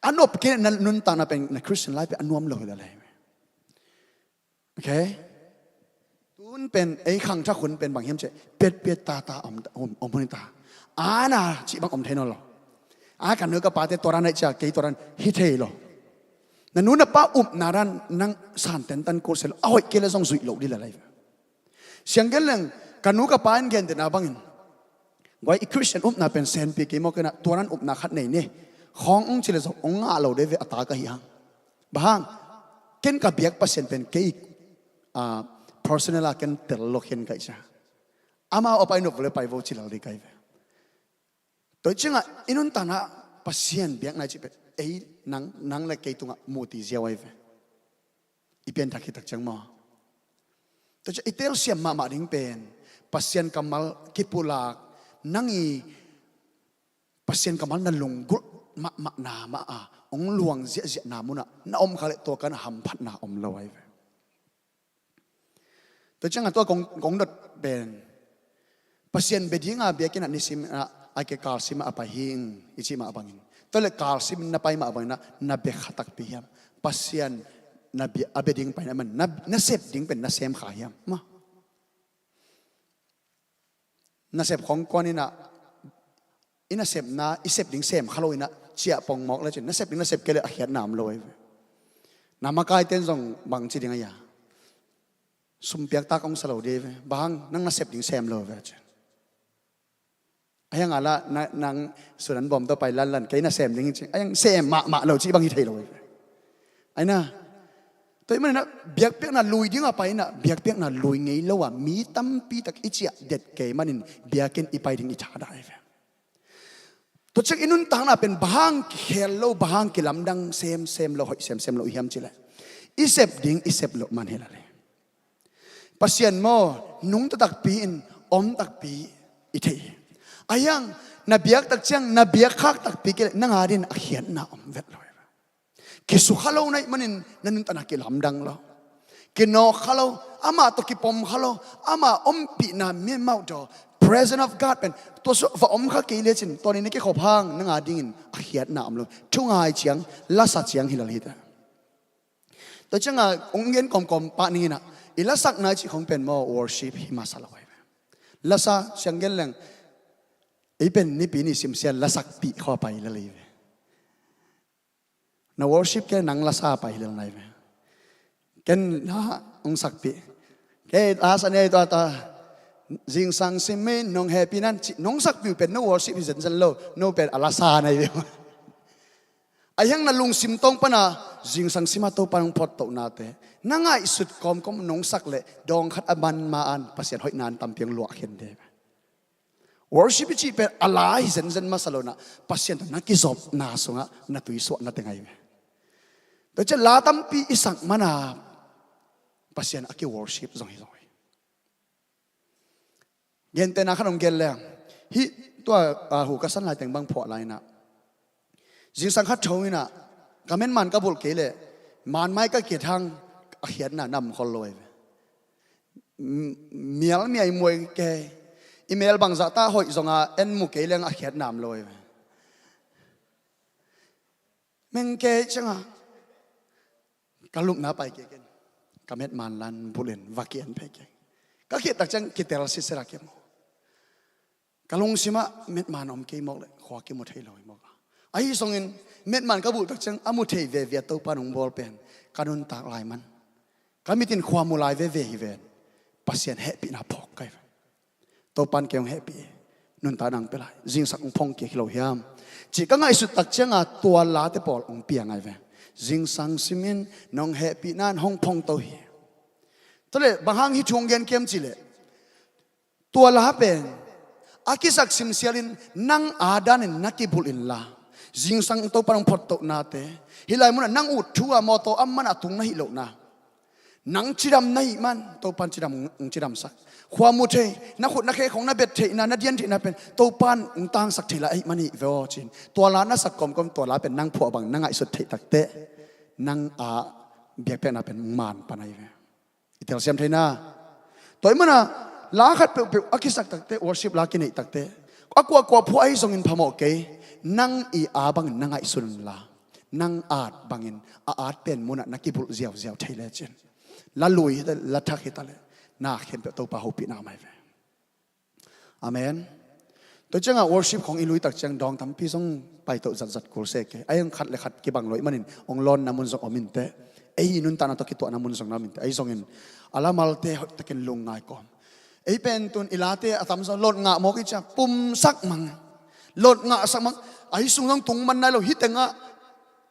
A nop kei na nuntakna pen na Christian life pen a nuam lo hi lel ahi ve. Okay? Tun pen ei khangthak hun pen bang hiam ciah, piatpiat tata om, om, om hun ta. Ana cih bang om thei nawn lo. A ka nu ka pate tua dan ahi ciah kei tua dan hi thei lo. Na nu na pa upna dan nang san tentan kul se lo. A hoih kei le zong zuih lo dih lel ahi ve. Siang gen leng, ka nu ka pa in gen dena bangin, guai, i Christian upna pen senpi kei maw, kei na tua dan upna khat nei ni. Khawng ong ci le zong ong ngah lo dih ve, a ta ka hi hang. Bang hang, ken ka biak Pasian pen kei, ah, personal a ken tel lo ken ka hi cia. Amau a pai nop le pai vo ci lel dih ka hi ve. Tua ciangah i nuntakna Pasian biakna i cih pen ei nang, nang le kei tungah muti ziau ahi ve. I pianthak khit tak ciang maw? Tua ciang i telsiam mahmah ding pen Pasian kammal kipulak, nang i Pasian kammal na lunggulh mahmahna mah a ong luang ziahziahna munah na om kha le tua kan hamphatna om lo ahi ve. Tua ciangah tua kong, kong dot pen Pasian bia dinga biakinn ah nisim ah a ke kalsim ah a pai hi ing i cih mah bangin, tua le kalsim na pai mah bangin ah na bia kha takpi hiam? Pasian na bia, a bia ding pai na man na, na sep ding pen na sem kha hiam? Mah. Na sep khong kuan inah, i na sepna, i sep ding sem kha lo inah ciah pongmawk le cin, na sep ding na sep kei le a khiatna om lo ahi ve. Na makaiten zong bang ci ding a hia? Sumpiak tak ong sa lo dih ve. Bang, nang na sep ding sem lo ve cin. A hiang a la, na, nang sunan bawm tawh pai lanlan, kei na sem ding cin. A hiang sem mahmah lo cih bang hi thei lo ve. Aina, tua ih maninah biakpiakna lui dingah pai inah biakpiakna lui ngei lo a mi tampi tak i ciah det kei manin biakinn i pai ding i thadah ahi ve. Tua ciang i nuntakna pen bang hang kikhel lo, bang hang kilamdang semsem lo, hoih semsem lo i hiam cileh, i sep ding i sep loh man hi lale. Pasian maw, nungta takpi in, om takpi i thei hi. A hiang, na biak tak ciang, na biak khak takpi kei le, nang a din a khiatna om vet lo hi. Kisukha lo na ih manin na nuntakna kilamdang lo. Kinawk kha lo, amah tawh kipom kha lo, amah ompihna mimauh tawh, presence of God pen tua sua va om kha kei lecin, tua ni na kikhop hang nang a dingin a khiatna om lo. Thungai ciang, lasa ciang hi lal hi ta. Tua cianga ong gen kawmkawm pah ninginah i lasakna i cih khong pen maw, worship hi masa lo ahi ve. Lasa siang gen leng, ei pen nipi ni simsian lasakpih khaw a pai lal ahi ve. Na worship kei nang lasa pai lel nai ve. Ken la ong sakpih. Kei lasa nei tua ta. Zingsang simin nong happy nan ci nong sakpih uh pen no worship hi zenzen lo. No pen a lasa nai ve. A hiang na lungsim tawng pana zingsang sima Topa nong phot toh nate na ngaihsut kawmkawm nong sak le dawng khat a man ma an Pasian hoih nan tampiang luah khen de. Worship i cih pen a la hi zenzen masa lo na, Pasian tawh na kizopna sungah na tuisuah na teng ahi ve. Tua ciah la tampi i sak mana Pasian a ki worship zong hi zong hi. Gentehna khat hong gen leng, hih tua, ah, hu ka san lai teng bang phuah lai inah, zingsang khat tho inah ka menman ka bulh kei leh manmai ka kiat hang a khiatna na om khol lo ahi ve. M-, mial miai muai kei, i mel bangzah ta hoih zonga en mu kei leng a khiatna om lo ahi ve. Meng kei cianga Ka lupna pai kei ken, ka metman lan bulhin va kian phei kei. Ka khit tak ciang kitel sisela kimu. Ka lungsimah metman om kei mawk le khua kimu thei lo hi mawk a. Ahi zongin metman ka bulh tak ciang a mu thei veve a Topa nong bawl pen ka nuntak lai man, ka mitin khua mu lai veve hi ven. Pasian hehpihna phawk kai ve. Topan kei hong hehpih hi. Nuntak nang pia lai, zingsak hong phong kik hi lo hiam? Ci ka ngaihsut tak cianga tua late pawl hong pia ngai ve. Zingsang simin nong hehpihna in hong phong to hi. Tua le bang hang hih thu hong gen kiam ci le, tua la pen a kisak simsialin nang a danin na kibulh inla, zingsang Topan hong phottohnate, hih lai munah nang ut thu a mawtaw a man a tung na hih lohna, nang cidam na hih man Topan cidam, cidamsak. Khua mu thei, na khut na khe khong na bet theihna, na dian theihna pen Topan hong tangsak thei la ahih man hi ve aw cin. Tua la na sak kawmkawm tua la pen nang phuah bang na ngaihsut theih takteh nang a biakpiakna pen hong man pan ahi ve. I telsiam theihna. Tua ahih mana la khat peuhpeuh a kisak takteh, worship la kineih takteh, a kuakua phuah ahi zongin phamawh kei. Nang i a bangin na ngaihsun la, nang at bangin a at pen munah na kibulh ziauziau thei lecin, la lui hita le la thak hita le na khempeuh Topa hopihna mai ve. Amen. Tua ciangah worship khong i lui tak ciang dawng tampi zong paito zatzat kul se kei. Ahi hong khat le khat kibang lo ahih manin hong lawnna mun zong om inteh. Ei i nuntakna tawh kituahna mun zong na om inteh. Ahi zongin a la malte hoihtakin lungngai kawm. Ei pen tun i late a tam zong lawt ngah mawk i ciang pumsak mang. Lawt ngahsak mang. Ahi sung zong tung man nai lo, hih tengah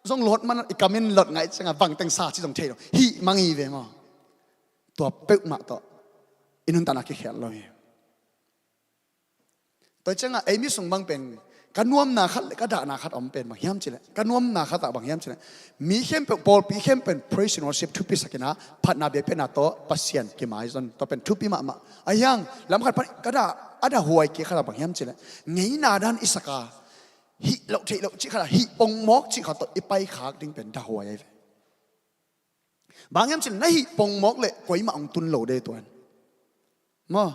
zong lawt man, i kamin lawt ngah i ciangah bangteng sa ci zong thei lo. Hih mang i ve maw. Tua peuhmah tawh i nuntakna kikhial lo hi. Tua ciangah ei mi sung bang pen ka nuamna khat le ka dahna khat om pen bang hiam cileh, ka nuamna khatah bang hiam cileh, mi khempeuh, pawlpi khempeuh in praise and worship thupi sakinah phatna biakpiakna tawh Pasian kimaizon. Tua pen thupi mahmah. Ahi hang lam khat pan ka dah, a dahhuai kik khatah bang hiam cileh, ngeina dan i saka hih loh theih loh cih khatah hih pongmawk cih khat tawh i paikhak ding pen dahhuai ahi ve. Bang hiam cin na hih pongmawk le koimah hong tun lo de tuan. Maw,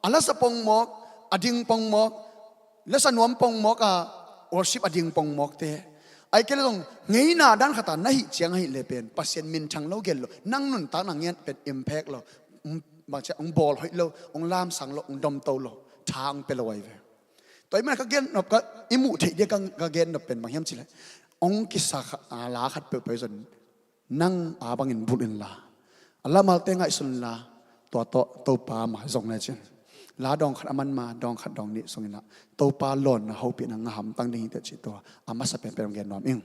a lasa pongmawk, a ding pongmawk, lasa nuam pongmawk a worship a ding pongmawkte. Ai kei le zong ngeina dan khata na hih ciang ahih le pen Pasian minthang lo gel lo, nang nuntak nang ngiat pen impact lo, um, bangcia hong bawl hoih lo, hong lamsang lo, hong domto lo, tha hong pia lo ahi ve. Tua ahih mana ka gennop ka i muh theih dia ka, ka gennop pen bang hiam cileh, hong kisa kha, a, la khat peuhpeuh zon nang a bangin bulh inla, a lamalte ngaihsun inla, tua tawh Topa ma zong lecin la dawng khat a man ma dawng khat dawng nih sunginah Topa lawnna hopihna ngah hamtang ding hiteh cih tua a masa penpen hong gen nuam ing.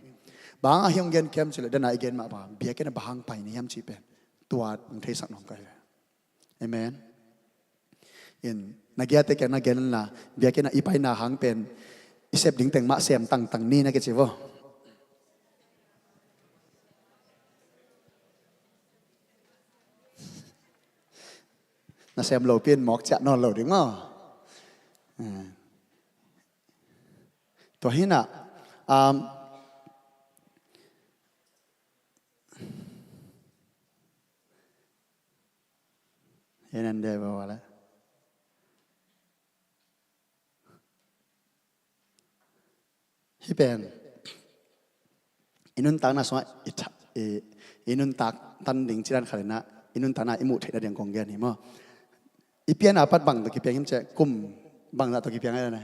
Bang a hi hong gen kiam cileh dena i gen mah bang biakinn a bang hang pai ni hiam cih pen tua hong theisak nuam kai ve. Amen. In na giate kiang na gen la, biakinn a i paina hang pen i sep ding teng mah sem tangtang ni na kici vo. Na sem lopi in mawk ciah nawn lo ding maw. Tua hinah, um, Hi nan deh bawh a le. Hih pen i nuntakna sungah i tha-, i, i nuntak tan ding cidan khat inah i nuntakna i muh theihna ding kong gen hi maw. I pian a pat bang tawh kipiang hiam ciah, kum bangzah tawh kipiang ahi na.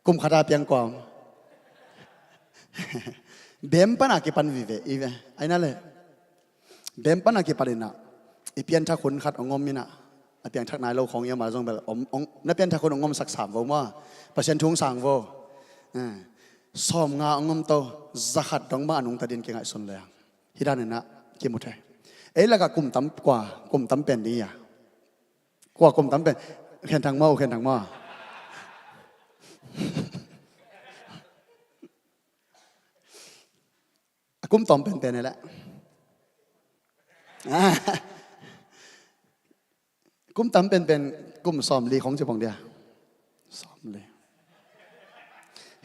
Kum khata piang kuam. Bem pana kipan vive i ve. Aina le. Bem pana kipan inah i pianthak hun khat hong om inah, a piangthak nai lo khawng i om a zong bel om, hong, na pianthak hun hong omsak sam vo maw. Pasian thu hong sang vo. Eh. Sawmnga hong om to, zakhat dong bang a nungta din kingaihsun leng. Hih dan inah kimu thei. Ei lakah kum tam kua, kum tam pen ding ia. Kua kum tam pen. Khen thang maw, khen thang maw. A kum tawm penpen e leh. Kum tam penpen kum sawmli khong ci pong dia. Sawmli.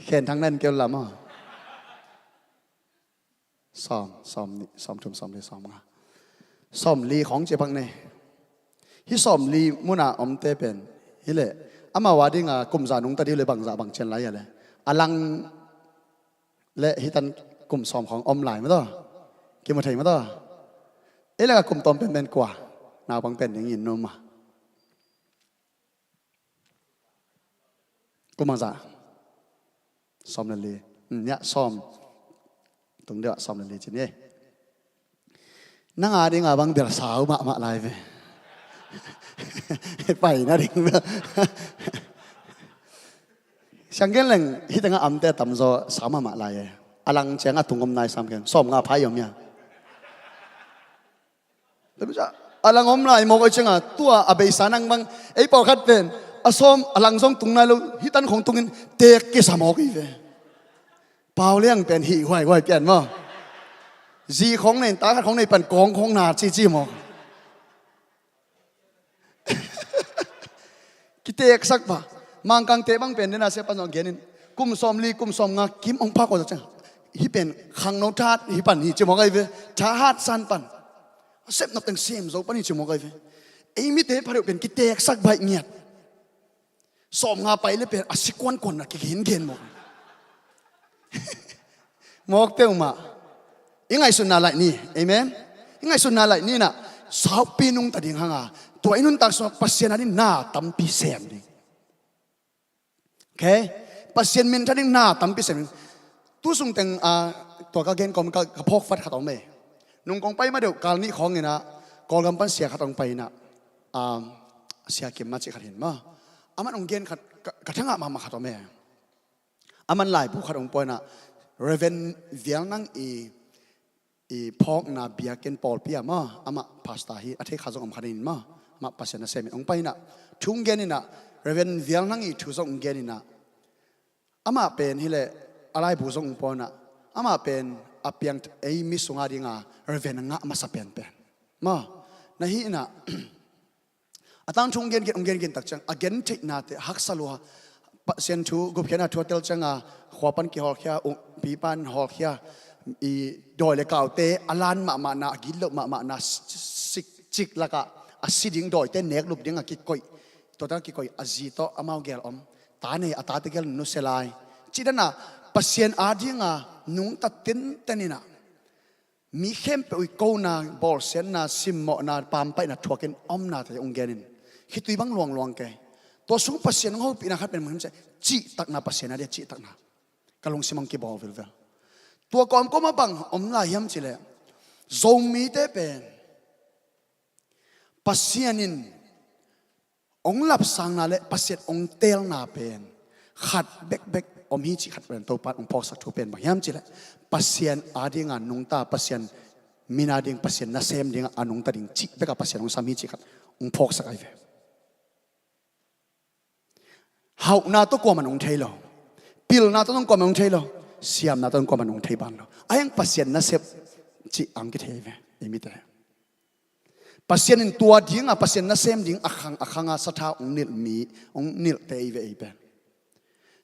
Khen thang nan keu lam aw. Sawm, sawmnih, sawmthum, sawmli, sawmnga. Sawmli khong ci pak ne. Hih sawmli muna omte pen. Hih leh. Amau a dinga kum za nungta dih uh leh bangzah bang cian lai a leh. A lang leh hih tan kum sawm khong om lai mataw. Kimu thei mataw. Ei lakah kum tawm penpen kua? Naupang pen ding in numa. Kum a za. Sawm le li. Nya sawm. Tung deuh ah sawm le li cin ei. Nang a ding a bang bel sau mahmah lai ve. Pai na ding bel. Siang gen leng hih tengah amte tamzaw sau mahmah lai e. A lang ciang a tung om nai sam gen. Sawm nga phai om ia. A lang om lai mawk a cianga tua a beisa nang bang ei pawlkhat pen a sawm a lang zong tung nai lo hih tan khong tungin teek kisa mawk i ve. Pau liang pen hih huai huai pian maw. Zi khong nei ta khat khong nei pan kawng khong na cici mawk. Kiteeksak pah. Mangkangte bang pen dena sia pan zong genin kum sawm li kum sawm nga kim ong phak aw ciang hih pen khangno thahat hih pan hi ci mawk ai ve. Thahat san pan a sepna teng sem zo pan hi ci mawk ai ve. Ei mite pha deuh pen kiteeksak baih ngiat. Sawm nga pai le pen a si kuankuan na kigengen mawk. Mawk peuhmah. I ngaihsutna laih ni. Amen. I ngaihsutna laih ni na saupi nungta ding hanga tua i nuntak sungah Pasian a ding na tampi sem ding. Okay. Pasian min tha ding na tampi sem ding. Tu sung teng a tua ka gen kawm ka phawk fat khat om e. Nung kong pai ma deuh kal nih khawng inah Kawlgam pan sia khat ong pai inah sia kim ma cih khat hin ma. Aman ong gen khat ka thangah mahmah khat om e. Aman laibu khat ong pua inah Reverend Vial nang i i phawkna biakinn pawlpi ah maw amah pastor hi a thei kha zong om kha dingin maw amah Pasian a semin ong pai inah thu ong gen inah Reverend Vial nang i thu zong ong gen inah amah pen hileh a laibu zong ong pua inah amah pen a piang ei mi sunga dinga Reverend a ngah masa penpen maw na hi inah A tangthu ong gengen ong gengen tak ciang a gen theihnate a haksa lua. Pasian thu gupkhiatna thu a tel cianga khua pan kihawlkhia, pi pan hawlkhia, i dawi le kaute a lan mahmahna, a gitloh mahmahna, sik cik lakah a si ding dawite neklup dingah kikoih, tuate a kikoih a zi tawh amau gel om, ta nei a tate gel nusia lai. Cidana Pasian a dinga nungta tenten inah mi khempeuh i kona, bawlsiatna, simmawhna, pampaihna thuakin omnate ong genin khitui bang luangluang kei. Tua sung Pasian ong hopihna khat pen mangim ciah cihtakna, Pasian a dia cihtakna ka lungsim ong kibawl vilvel. Tua kawmkawm a bang om lai hiam cileh Zomite pen Pasian in ong lapsangna le Pasian ong teelna pen khat bekbek om hi cih khat pen Topan ong phawksak thu pen bang hiam cileh Pasian a dinga nungta, Pasian min a ding, Pasian nasem dinga a nungta ding cih beka Pasian ong sam hi cih khat ong phawksak ai ve. Hauhna tawh kuaman ong thei lo, pilna tawh zong kuaman ong thei lo, siamna tawh zong kuaman ong thei ban lo. A hiang Pasian nasep cih ang kithei ve i mite. Pasian in tua dinga Pasian nasem ding a khang a khanga satha ong nilh mi ong nilhte i ve ei pen.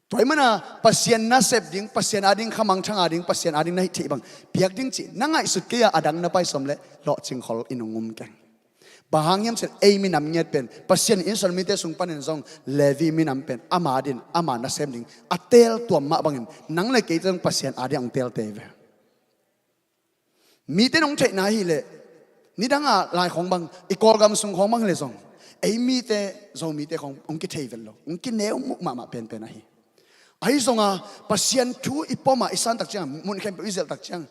Tua i mana Pasian nasep ding, Pasian a ding khamangthang a ding, Pasian a ding na hih theih bang piak ding cih na ngaihsut kei a adang na pai sawm le lawhcing khol in ong um keng. Bang hang hiam cin ei minam ngiat pen Pasian in Israel mite sung panin zong Levi minam pen ama din ama nasem ding a teel tuam mah bangin nang le keite zong Pasian a ding ong teelte i ve. Mite nong theihna hileh nidanga lai khawng bang i Kawlgam sung khawng bang hileh zong ei mite Zomite khawng ong kithei vet lo, ong kineu muh mahmah penpen ahi. Ahi zonga Pasian thu i poma i santak ciang mun khempeuh i zelhtak ciang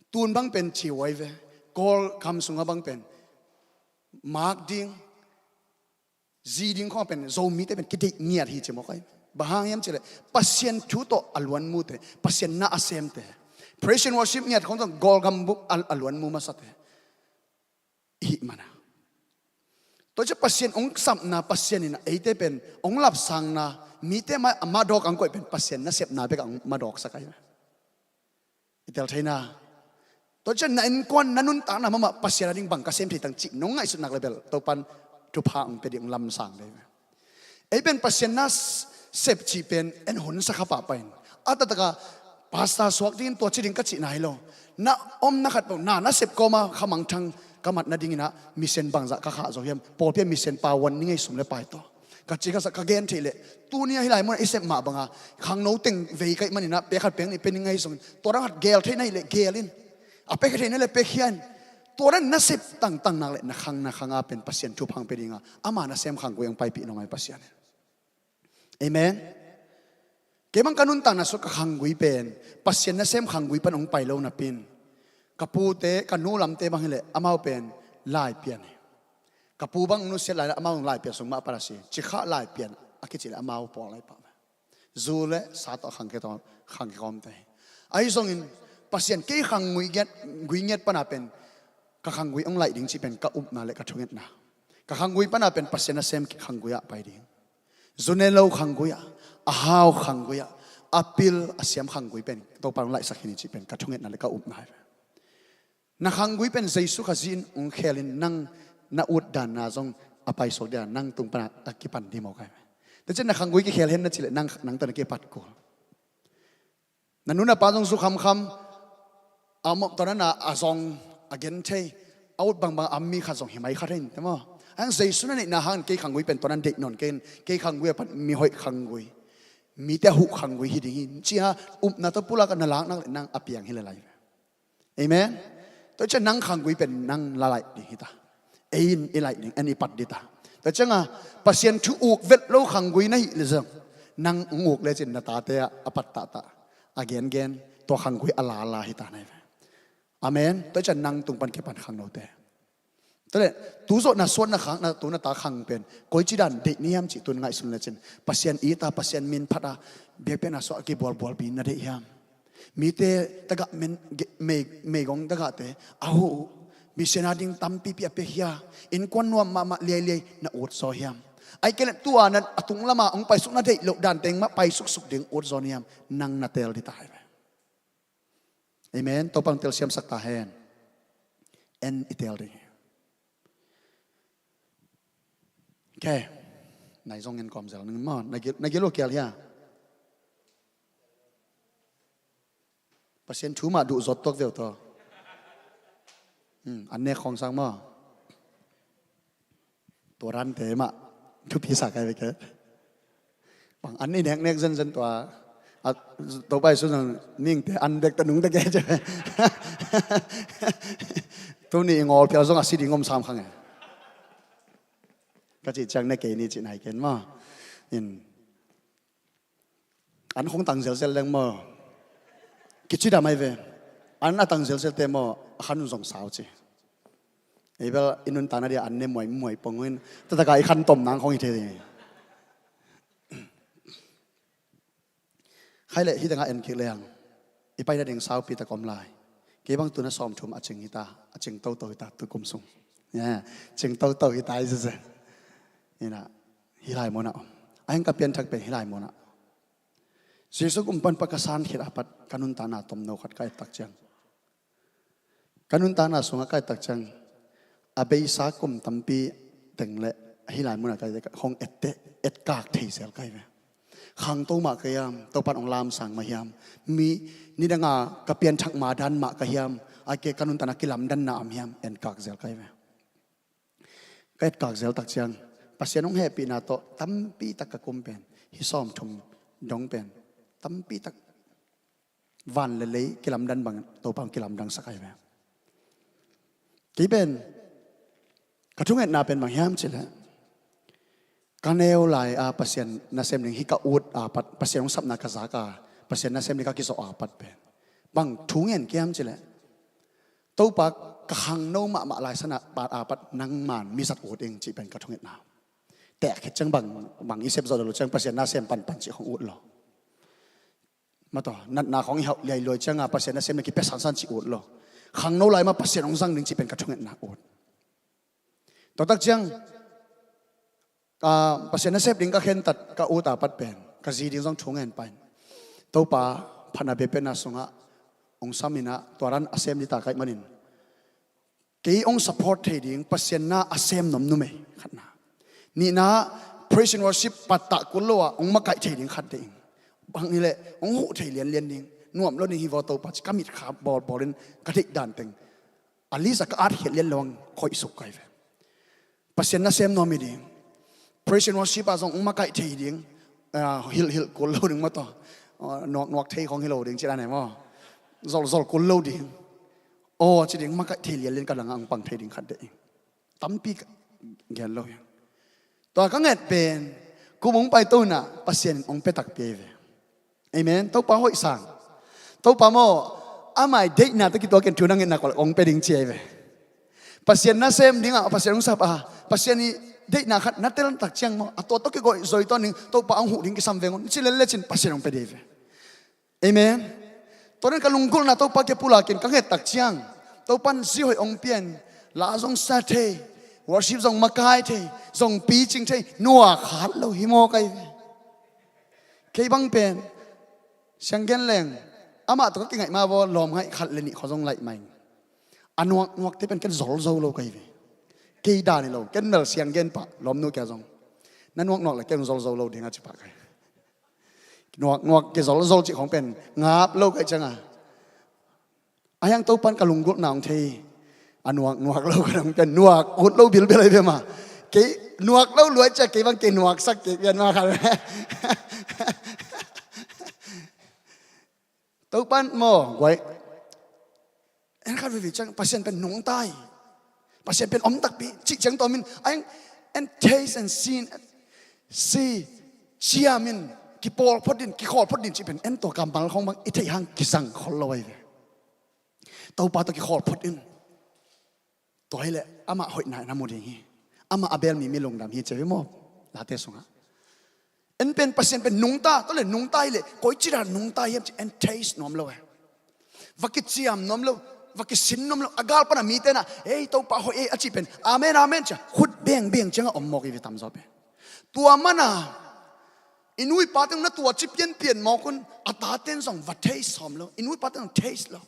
tun bang pen ciuai ve. Kawlgam sunga bang pen mak ding zi ding khawng pen Zomite pen kideih ngiat hi ci mawk ai. Bang hang hiam cileh Pasian thu tawh a luanmute, Pasian na a semte, praise and worship ngiat khawng tawh Kawlgam buk a luanmu masate i hih mana. Tua ciah Pasian ong sapna Pasian in eite pen ong lapsangna mite mah a madawk ang koih pen Pasian nasepna bek ang madawksak ai. I tel theina tua cian na innkuan na nuntakna mahmah Pasian a ding bang ka sem thei tang cih nong ngaihsut nak le bel Topan thupha ong pia ding ong lamsang dei ve. Ei pen Pasian na sep cih pen en hun sa kha pahpah in a taktakah pastor suak dingin tua ci ding ka cihna hi lo. Na om na khat peuh na na sep kawma khamangthang ka mat nadinginah misen bangzah ka khah zo hiam? Pawlpi a misen pa wan ni ngei sum le pai tawh ka ci ka sa ka gen theih leh tuni a hilai munah i sep mah banga khangno teng vei kaih maninah pek khat pek nih pe ning ahi zongin tua dang khat gel theih na hileh gel in. A pek theih na hileh pek hian Tua dan nasep tangtang nak le na khang na khang a pen Pasian thupha hong pia ding a, ama nasem khanggui hong paipih nuam hi Pasian. Amen. Kei bang ka nuntakna sung ka khanggui pen Pasian nasem khanggui pan hong pai lo napi in, ka pute, ka nu lamte bang hi leh amau pen Laipian hi. Ka pu bang nusiat lai leh amau Laipian sung mah pan a si. Cikha Laipian a kici leh amau pawl lai pah. Zu le sa tawh khang khia tawh, khang khia khawmte hi. Ahi zongin Pasian kei khanggui ngiat, gui ngiat pan a pen ka khanggui hong laih ding cih pen ka upna le ka thungetna. Ka khanggui pan a pen Pasian nasem khanggui ah pai ding. Zu ne lo khanggui ah, a hau khanggui ah, a pil a siam khanggui pen Topa hong laihsak hi ni cih pen ka thungetna le ka upna hi. Na khanggui pen Jesu Khazih in hong khelin nang na utdanna zong a paisuak dia nang tung pan a kipan ding maw kai. Tua ciang na khanggui kikhel hen na cih leh nang, nang tawh na kipat kul. Na nu na pa zong zu khamkham, a mawh tawh na na a zong a gen thei, a ut bangbang a mi khat zong hi mai kha thei in te maw. Hang Jesu na neihna hangin kei khanggui pen tua nan deih nawn kei in, kei khanggui a pan mi hoih khanggui, mite a huh khanggui hi ding hi. Cia upna tawh pulak a na lak nak le nang a piang hi le lai. Amen. Tua ciang nang khanggui pen nang la laih ding hi ta. Ei in i laih ding, en i pat ding ta. Tua ciang a Pasian thu uk vet lo khanggui na hih le zong nang hong uk lecin na tate ah a pat tahtah, a gengen, tua khanggui a lala hi ta na hi ve. Amen. Tua ciang nang tung pan kipan khang note. Tua le, tu zawh na suan na khak na tu na ta khang pen koici dan deih ni hiam cih tun ngaihsun lecin Pasian it a, Pasian min phat a, biakpiakna suah a kibualbual bi na deih hiam? Mite tagah men, ge-, mei, meigong tagahte a huh uh, missionary ding tampipi a piakhia, innkuan nuam mahmah liailiai na ut zaw hiam? Ai kei le tua na a tung lama hong paisuk na deih loh dan teng mah paisuksuk ding ut zaw ni hiam? Nang na teel ding ta hi ve. Amen. Topa hong telsiamsak ta hen. En i teel ding hi. Okay. Nai zong en kawm zel ning maw. Na gil, na gil uh kial hia. Pasian thu mah duh zot tuak veu tawh. Hmm, an nek khawng sang maw. Tua rante mah thupi sa kai ve ke. Bang an i neknek zenzen tua. A, Topa Jesu zong ningte an bek ta nungte ke ce. Tuni i ngawl phial zong a si ding om sam khang e. Ka cih ciang ne kei ni cih nai ken maw. In. An khong tang zelzel leng maw. Kici dam ai ve. An a tang zelzel te maw, a khan zong sau ci. Ei bel i nuntakna dia an ne muai muai pong in. Tataka i khan tom nang khong i thei ding. Khai le hi tengah en kik leng. I paina ding saupi tak om lai. Kei bang tuna sawm thum a cing hita, a cing toto hita, tu kum sung. Ya, cing toto hita i zeze. Ina, hi lai mona om. A heng ka pianthak pen hi lai mona. Jesu kum pan pa ka san khit a pat ka nuntakna tomno khat ka et tak ciang. Ka nuntakna sungah ka et tak ciang. A beisa kum tampi teng le hi lai mona ka et hong et te, et kak thei zel kai ve. Khangto mah ka hiam, Topan hong lamsang mah hiam. Mi nidanga ka pianthak ma dan mah ka hiam. A ke ka nuntakna kilamdanna am hiam, en kak zel kai ve. Ka et kak zel tak ciang Pasian hong hehpihna tawh tampi tak ka kum pen, hi sawm thum dong pen tampi tak van le lei kilamdan bang Topa hong kilamdang sak ai ve. Kei pen ka thungetna pen bang hiam cileh, ka neu lai a Pasian nasem ding hi ka ut a pat, Pasian hong sapna ka zak a, Pasian nasem ding ka kizawh a pat pen bang thungen kiam cileh, Topa ka khangno mahmah lai sana pat a pat nangman mizat ut ing cih pen ka thungetna. Tek khit ciang bang, bang i sep zawh lo ciang Pasian nasem panpan cih hong ut lo. Mataw, natna khong i hauh liailuai cianga Pasian nasem na kipia sansan cih ut lo. Khangno lai ma Pasian hong zang ding cih pen ka thungetna ut. Tua tak ciang, ah, Pasian nasep ding ka khentat ka ut a pat pen ka zi ding zong thungen pain. Topa phatna biakpiakna sungah hong saminah tua ran a sem dita kaih manin. Kei hong support thei ding Pasian na a sem nuam numei khatna. Nihna praise and worship pattah kul lo ah hong makaih thei ding khat ding. Bang hileh hong huh thei lianlian ding. Nuam lo ding hi vaw Topa ci ka mitkha bawlbawl in ka deih dan teng. A list ah ka at khiat lian lo ang khoih suk kai ve. Pasian na sem nuam hi ding. Praise and worship ah zong hong makaih thei ding. Ah, hilh hilh kul lo ding mataw. Ah, nuak nuak thei khong hi lo ding ci dan e maw. Zol zol kul lo ding. Aw, ci ding makaih thei lianlian ka langah hong pang thei ding khat deih ing. Tampi ka gen lo hi. Tua ka nget pen kum hong paito inah Pasian in hong pia takpi ahi ve. Amen. Topa hoih sang. Topa maw, amah i deihna tawh kituakin thu na ngetna kol hong pia ding ci ahi ve. Pasian nasem dingah Pasian hong sap a, Pasian i deihna khat na tel tak ciang maw, a tua tawh kigoih zoi tawn ding, Topa hong huh ding kisam veng un ci lel lecin Pasian hong pia ding ahi ve. Amen. Tua dan ka lunggulhna Topa kiang pulakin ka nget tak ciang, Topa in zi hoih hong pia in, la zong sa thei, worship zong makai thei, zong picing thei, nuak khat lo hi maw kai ve. Kei bang pen siang gen leng, amah tawh ka kingaih ma vaw lawm ngaih khat le nih khaw zong laih mai. A nuaknuakte pen ken zol zo lo kai ve. Kei dan hi lo, ken mel siang gen pah lawmnu kia zong, na nuaknuak le ken zol zo lo ding a ci pah kai. Nuaknuak kizolzol cih khong pen ngap lo kai cianga, a hiang Topan ka lunggulhna hong thei. A nuaknuak lo ka dong pen nuak ut lo bilbel ahi ve ma. Kei nuak lo luai cia kei bang kei nuaksak kei pian ma kha. Topan maw guai. En khat veve ciang Pasian pen nungta hi. Pasian pen om takpi cih ciang tawmin a hiang en taste and see, see, ciamin kipawl phot din, kikhawl phot din cih pen en tua kammal khong bang i theih hang kizang khol lo ahi ve. Topa tawh kikhawl phot in. Tua hileh amah hoihna na mu ding hi. Amah a bel mi mi lungdam hi ci ve maw? Late sungah en pen Pasian pen nungta, tua le nungta hileh koi cina nungta hiam ci en taste nuam lo e. Va kiciam nuam lo, va kisin nuam lo, a gal pana mite na ei Topa hoih ei a cih pen amen amen cia khut bengbeng cianga om mawk i ve tamzaw pen. Tua mana i nu i pa teng na tua ci pianpian mawk un a taten zong va taste sawm lo, i nu i pa teng zong taste lo,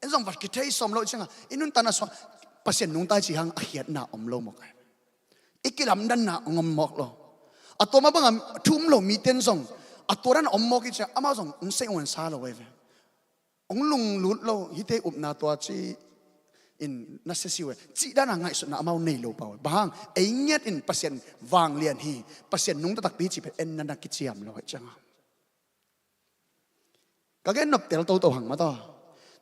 en zong va kitaste sawm lo cianga i nuntakna sungah Pasian nungta i ci hang a khiatna om lo mawk ai. I kilamdanna hong om mawk lo. A tua mah banga thu um lo miten zong a tua dan a om mawk i cia amau zong hong sei hong sa lo ai ve. Hong lunglut lo hite upna tua ci in na sia siu e cih dana ngaihsutna amau nei lo pau e. Bang hang ei ngiat in Pasian vanglian hi, Pasian nungta takpi hi cih pen en na na kiciam lo e cianga. Ka gen nop tel toto hang mataw.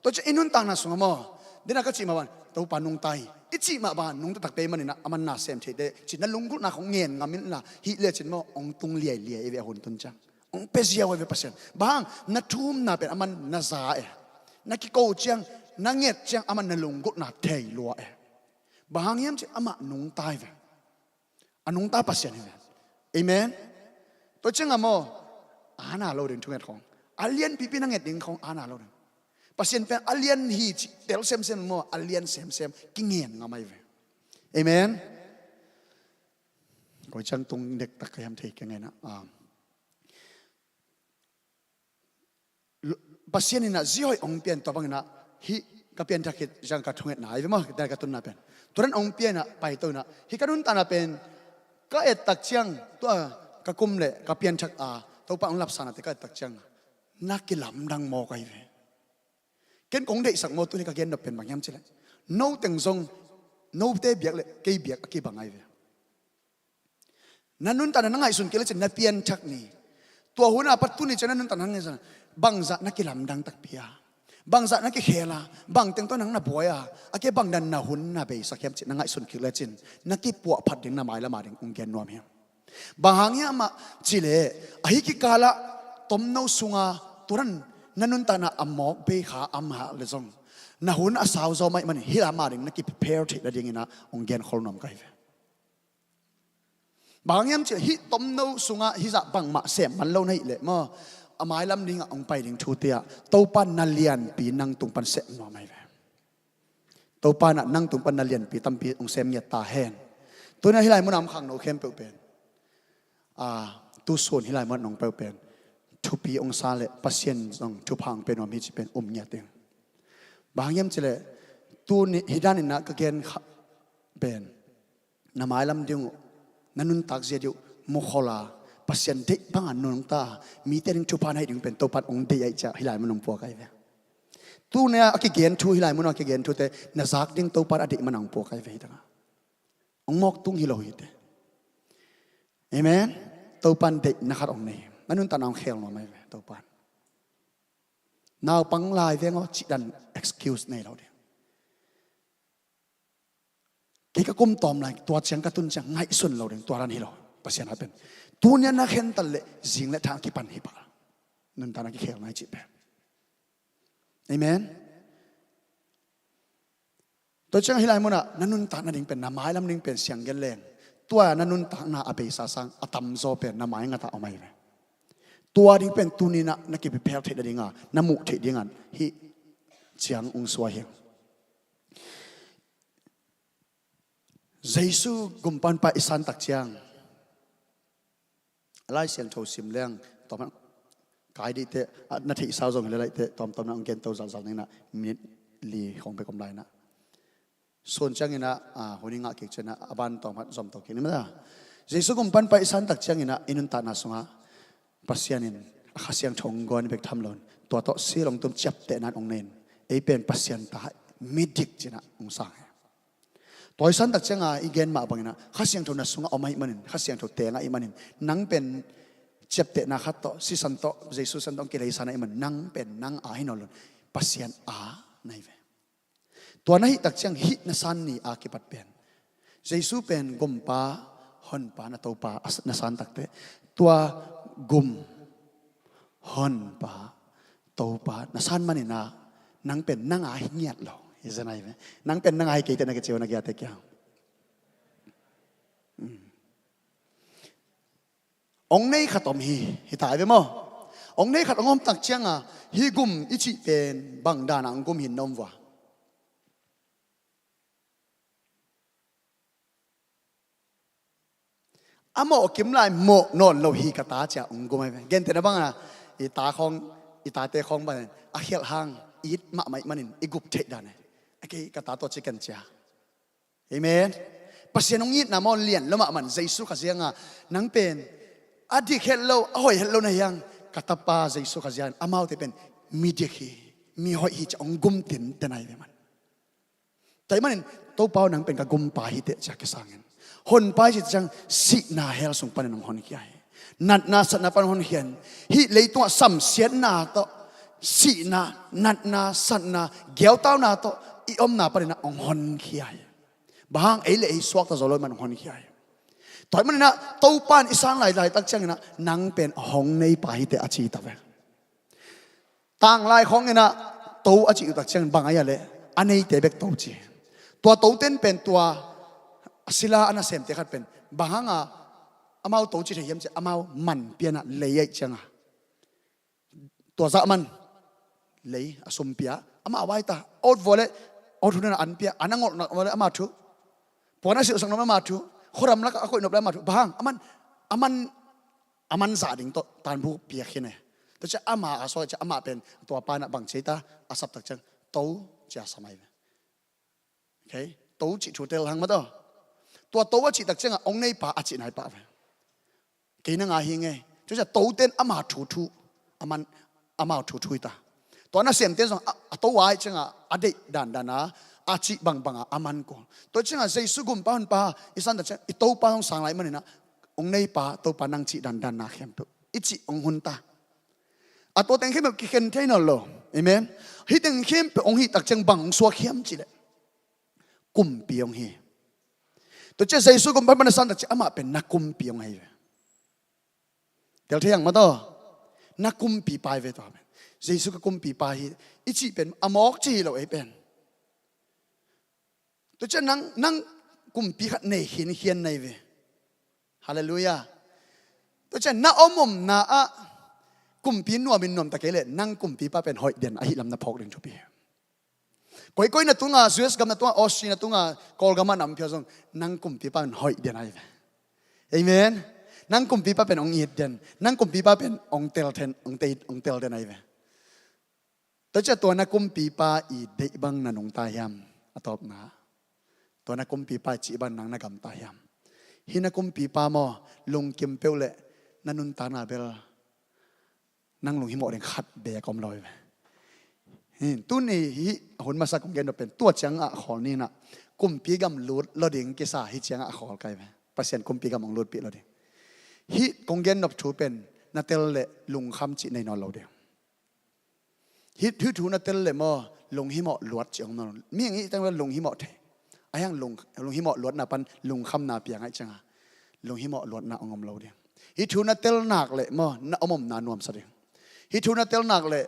Tua cia i nuntakna sungah maw dena ka cih mah ban Topa nungta hi i cih mah ban nungta takpi hi manina a man na sem theite cih na lunggulhna khong ngen ngam inla hih lecin maw hong tung liailiai i ve a hun tun ciang. Hong pia ziau i ve Pasian. Bang hang na thumna pen a man na za e. Na kiko ciang na nget ciang a man na lunggulhna thei lua e. Bang hang hiam cih amah nungta i ve. A nungta Pasian hi ven. Amen. Tua cianga maw ana lo ding thunget khong a lianpipi na nget ding khong ana lo ding. Pasian pen a lian hi cih tel semsem maw a lian semsem kingen ngam ai ve. Amen. Koi ciang tung dektak ka hiam thei ka ngenah. Pasian inah zi hoih hong pian tua banginah hih ka pianthak khit ciang ka thungetna ai ve maw ka tunna pen. Turan hong pianah paito inah hih ka nuntakna pen ka ettak ciang tua ka kum le ka pianthak a Topa hong lapsanate ka ettak ciang na kilamdang mawk ai ve. Ken kong deihsak maw tuni ka gen nop pen bang hiam cileh no teng zong note biak le kei biak a kibang ai ve. Na nuntakna na ngaihsun kei lecin na pianthak ni. Tua huna pat tuni cian na nuntakna na ngaihsun bangzah na kilamdang takpi a bangzah na kikhel a bangteng tawh nang na buai a a ke bangdan na hun na beisak hiam cih na ngaihsun kik lecin na kipuahphat ding na mailama ding ung gen nuam hiam? Bang hang hiam ah cileh ahi kikalah tomno sunga turan na nuntakna a mawk bei kha amah le zong na hun a sau zaw maih manin hih lama ding na kiprepare theih nadinginah ung gen khol nuam ka hi ve. Bang hiam cih hih tomno sungah hih zah bangmah sem man lo na hih leh maw a mailam dingah hong pai ding thu tiah Topa na lianpi nang tung pan sem nuam ahi ve. Topa nah nang tung pan na lianpi tampi hong sem ngiat ta hen. Tuna hih lai munah om khangno khempeuh pen a tusun hih lai munah nong peuh pen thupi hong sa le Pasian zong thupha hong pe nuam hi ci pen um ngiat ding. Bang hiam cih leh tuni hih daninah ka gen kha pen na mailam ding uh na nuntak zia dih uh mukhol a Pasian deih banga nungta mite ding thupha na hih ding pen Topan hong deih aih ciah hih lai mun hong puak ai ve. Tuna a kigen thu hih lai mun a kigen thute na zak ding Topan a deih mana hong puak ai ve hi danga hong mawk tung hi lo hite. Amen. Topan deih na khat hong nei na nuntakna hong khel nuam ai ve Topan. Naupang lai veng aw cih dan excuse nei lo ding. Kei ka kum tawm lai, tua ciang ka tun ciang ngaihsun lo ding, tua dan hi lo. Pasian a pen tuni a na khentat leh zing le thang kipan hi pah. Nuntakna kikhel nai cih pen. Amen. Tua ciang hih lai munah na nuntak nading pen, na mailam ding pen siang gen leng, tua na nuntakna a beisa sang a tamzaw pen na mai ngatah om ahi ve. Tua ding pen tuninah na kipiphel theih nadinga na muh theih dingan hih ciang ung sua hi. Jesu gumpa honpa i santak ciang, a Lai Siangtho sim leng, tawm kai dih teh, a, na theihsa uh zong hi leh laih teh, tawmtawm na ong gen to zalzal ninah, minit li khong bek om lai nah. Sun cianginah, a, hun i ngah kik cianah, a ban tawm hat zom to kik ni mah. Jesu gumpa honpa i santak cianginah, i nuntakna sungah Pasian in a Kha Siangtho ong guan bek tham loin, tua tawh sil ong tum ciaptehna ong nei in, ei pen Pasian ta midik cinah ong sang hi. Tua i santak cianga i gen mah banginah Kha Siangtho na sungah om ahih manin, Kha Siangtho teng ahih manin, nang pen ciaptehna khat tawh, sisan tawh, Jesu san tawh ong kileisan ahih manin, nang pen nang a hi nawn loin, Pasian a na hi ve. Tua na hih tak ciang hih na san ni a kipat pen, Jesu pen gumpa, honpa, na Topa a s-, na santak teh, tua gum, honpa, Topa na san maninah, nang pen nang a hi ngiat lo hi zen ahi ve. Nang pen nang a hi kei teh na kici uh na kiate kia. Ong nei khat om hi, hi ta hi ve maw? Ong nei khat ong om tak cianga, hih gum i cih pen bang dana ong gum hi na om vua? A mawh kim lai mawh nawn lo hi ka ta cia ong gum ahi ve. Gentehna banga, i ta khawng, i tate khawng bangin a khialh hang it mahmah ih manin i gup theih dan hi. A kei ka ta tawh ci ken cia. Amen. Pasian ong itna maw lian lo mahmah in, Jesu Khazih zianga nang pen a dik het lo, a hoih het lo na hiang, ka tapa Jesu Khazih ziangin amaute pen mi dik hi, mi hoih hi cia ong gum tinten ahi ve man. Tua ahih manin, Topa aw, nang pen ka gumpa hi teh cia kisangin, honpa hi ci ciang sihna hell sung panin ong honkhia hi. Natna satna pan ong honkhia hi. Hih leitungah samsiatna tawh, sihna, natna, satna, giautauna tawh i omna paninah ong honkhia hi. Bang hang, ei le ei suakta zo lo ahih man ong honkhia hi. Tua ahih maninah Topa in i san lailai tak cianginah nang pen hong neipa hi teh a ci ta ve. Tanglai khawnginah to a cih uh tak ciangin bang a hia leh a neite bek to ci. Tua toten pen tua a sila a nasemte khat pen bang hanga amau to ci thei hiam ci, amau man pianah lei aih cianga, tua zah man lei a sum pia, amah a vaita, ot vua leh ot hunah an pia, an a ngolhnak vua leh amah thu, puan a silhsak nop leh amah thu, khuaram lakah a koih nop leh amah thu. Bang hang, a man, a man a man zah ding tawh tanbu piak hi ne. Tua cia ama a suak cia ama pen tua panah bang ci ta, a sap tak ciang to cia sam ahi ve. Okay? To cih thu tel hang mataw. Tua to a cih tak ciangah ong neipa a cih nai pah ve. Kei nang a hi nge. Tua cia toten ama thu thu, a man, amau thu thu hi ta. Tua nasemte zong a, a to a aih ciangah a deih dandana a cih bangbanga a man kul. Tua ciangah Jesu gumpa honpa i san tak ciang i Topa zong sang lai maninah ong neipa, Topa nang cih dandanna khempeuh i cih ong hun ta. A tua teng khempeuh kikhen thei nawn lo. Amen. Hih teng khempeuh ong hih tak ciang bang ong suak hiam cih leh kumpi ong hi. Tua cia Jesu gumpa honpa na san tak ciang amah pen na kumpi ong hi ve. Tel thei hang mataw. Na kumpipa hi ve tua pen. Jesu ka kumpipa hi i cih pen a mawk ci hi lo ei pen. Tua ciah nang, nang kumpi khat nei khinkhian na hi ve. Halleluiah. Tua ciah na om omna ah kumpi nuamin nuam ta kei leh nang kumpipa pen hoih den ahi lam na phawk ding thupi. Koikoi na tunga, U S gam na tunga, Aussie na tunga, Kawlgam ah na om phial zong nang kumpipa pen hoih den ahi ve. Amen. Nang kumpipa pen hong it den, nang kumpipa pen hong tel den, hong tel den ahi ve. Tua ciah tua na kumpipa i deih bang na nungta hiam? A tawpna, tua na kumpipa i cih bang nang na gamta hiam? Hih na kumpipa maw, lungkim peuh leh na nuntakna bel nang lunghimawh ding khat beek om lo hi ve. Hi, tuni hih a hun masa kong gen nop pen tua ciangah khawl ninah kumpi gam lut lo ding kisa hi ciangah khawl kai ve. Pasian kumpi gam hong lutpih lo ding. Hih kong gen nop thu pen na tel leh lungkham cih nei nawn lo ding. Hih thu, thu na tel leh maw, lunghimawh luat cih hong nawn. Mihing hih teng lunghimawh thei. Ahiang lung, lunghimawh luatna pan lungkhamna piang ahih cianga lunghimawh luatna hong om lo ding. Hih thu na tel nak leh maw, na om omna nuamsa ding. Hih thu na tel nak leh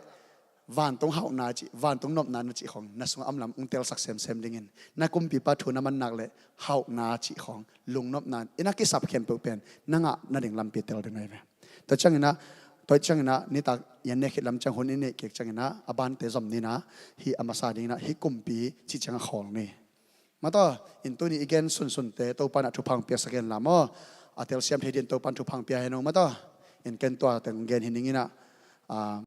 vantung hauhna cih, vantung nopna na cih khawng na sungah a om lam hong telsak semsem dingin, na kumpipa thu na man nak leh hauhna cih khawng, lungnopna in a kisap khempeuh pen na ngah nading lampi tel ding ahi ve. Tua cianginah, tua cianginah nitak i a nek khit lam ciang hun i neih kik cianginah a bante zom ninah hih a masa dinginah hih kumpi cih ciangah khawl ni. Mataw, in tuni i gen sunsunte Topa nah thupha hong piaksak hen la maw. A telsiam thei dingin Topa in thupha hong pia hen o mataw. In ken tua teng gen hi ninginah, ah,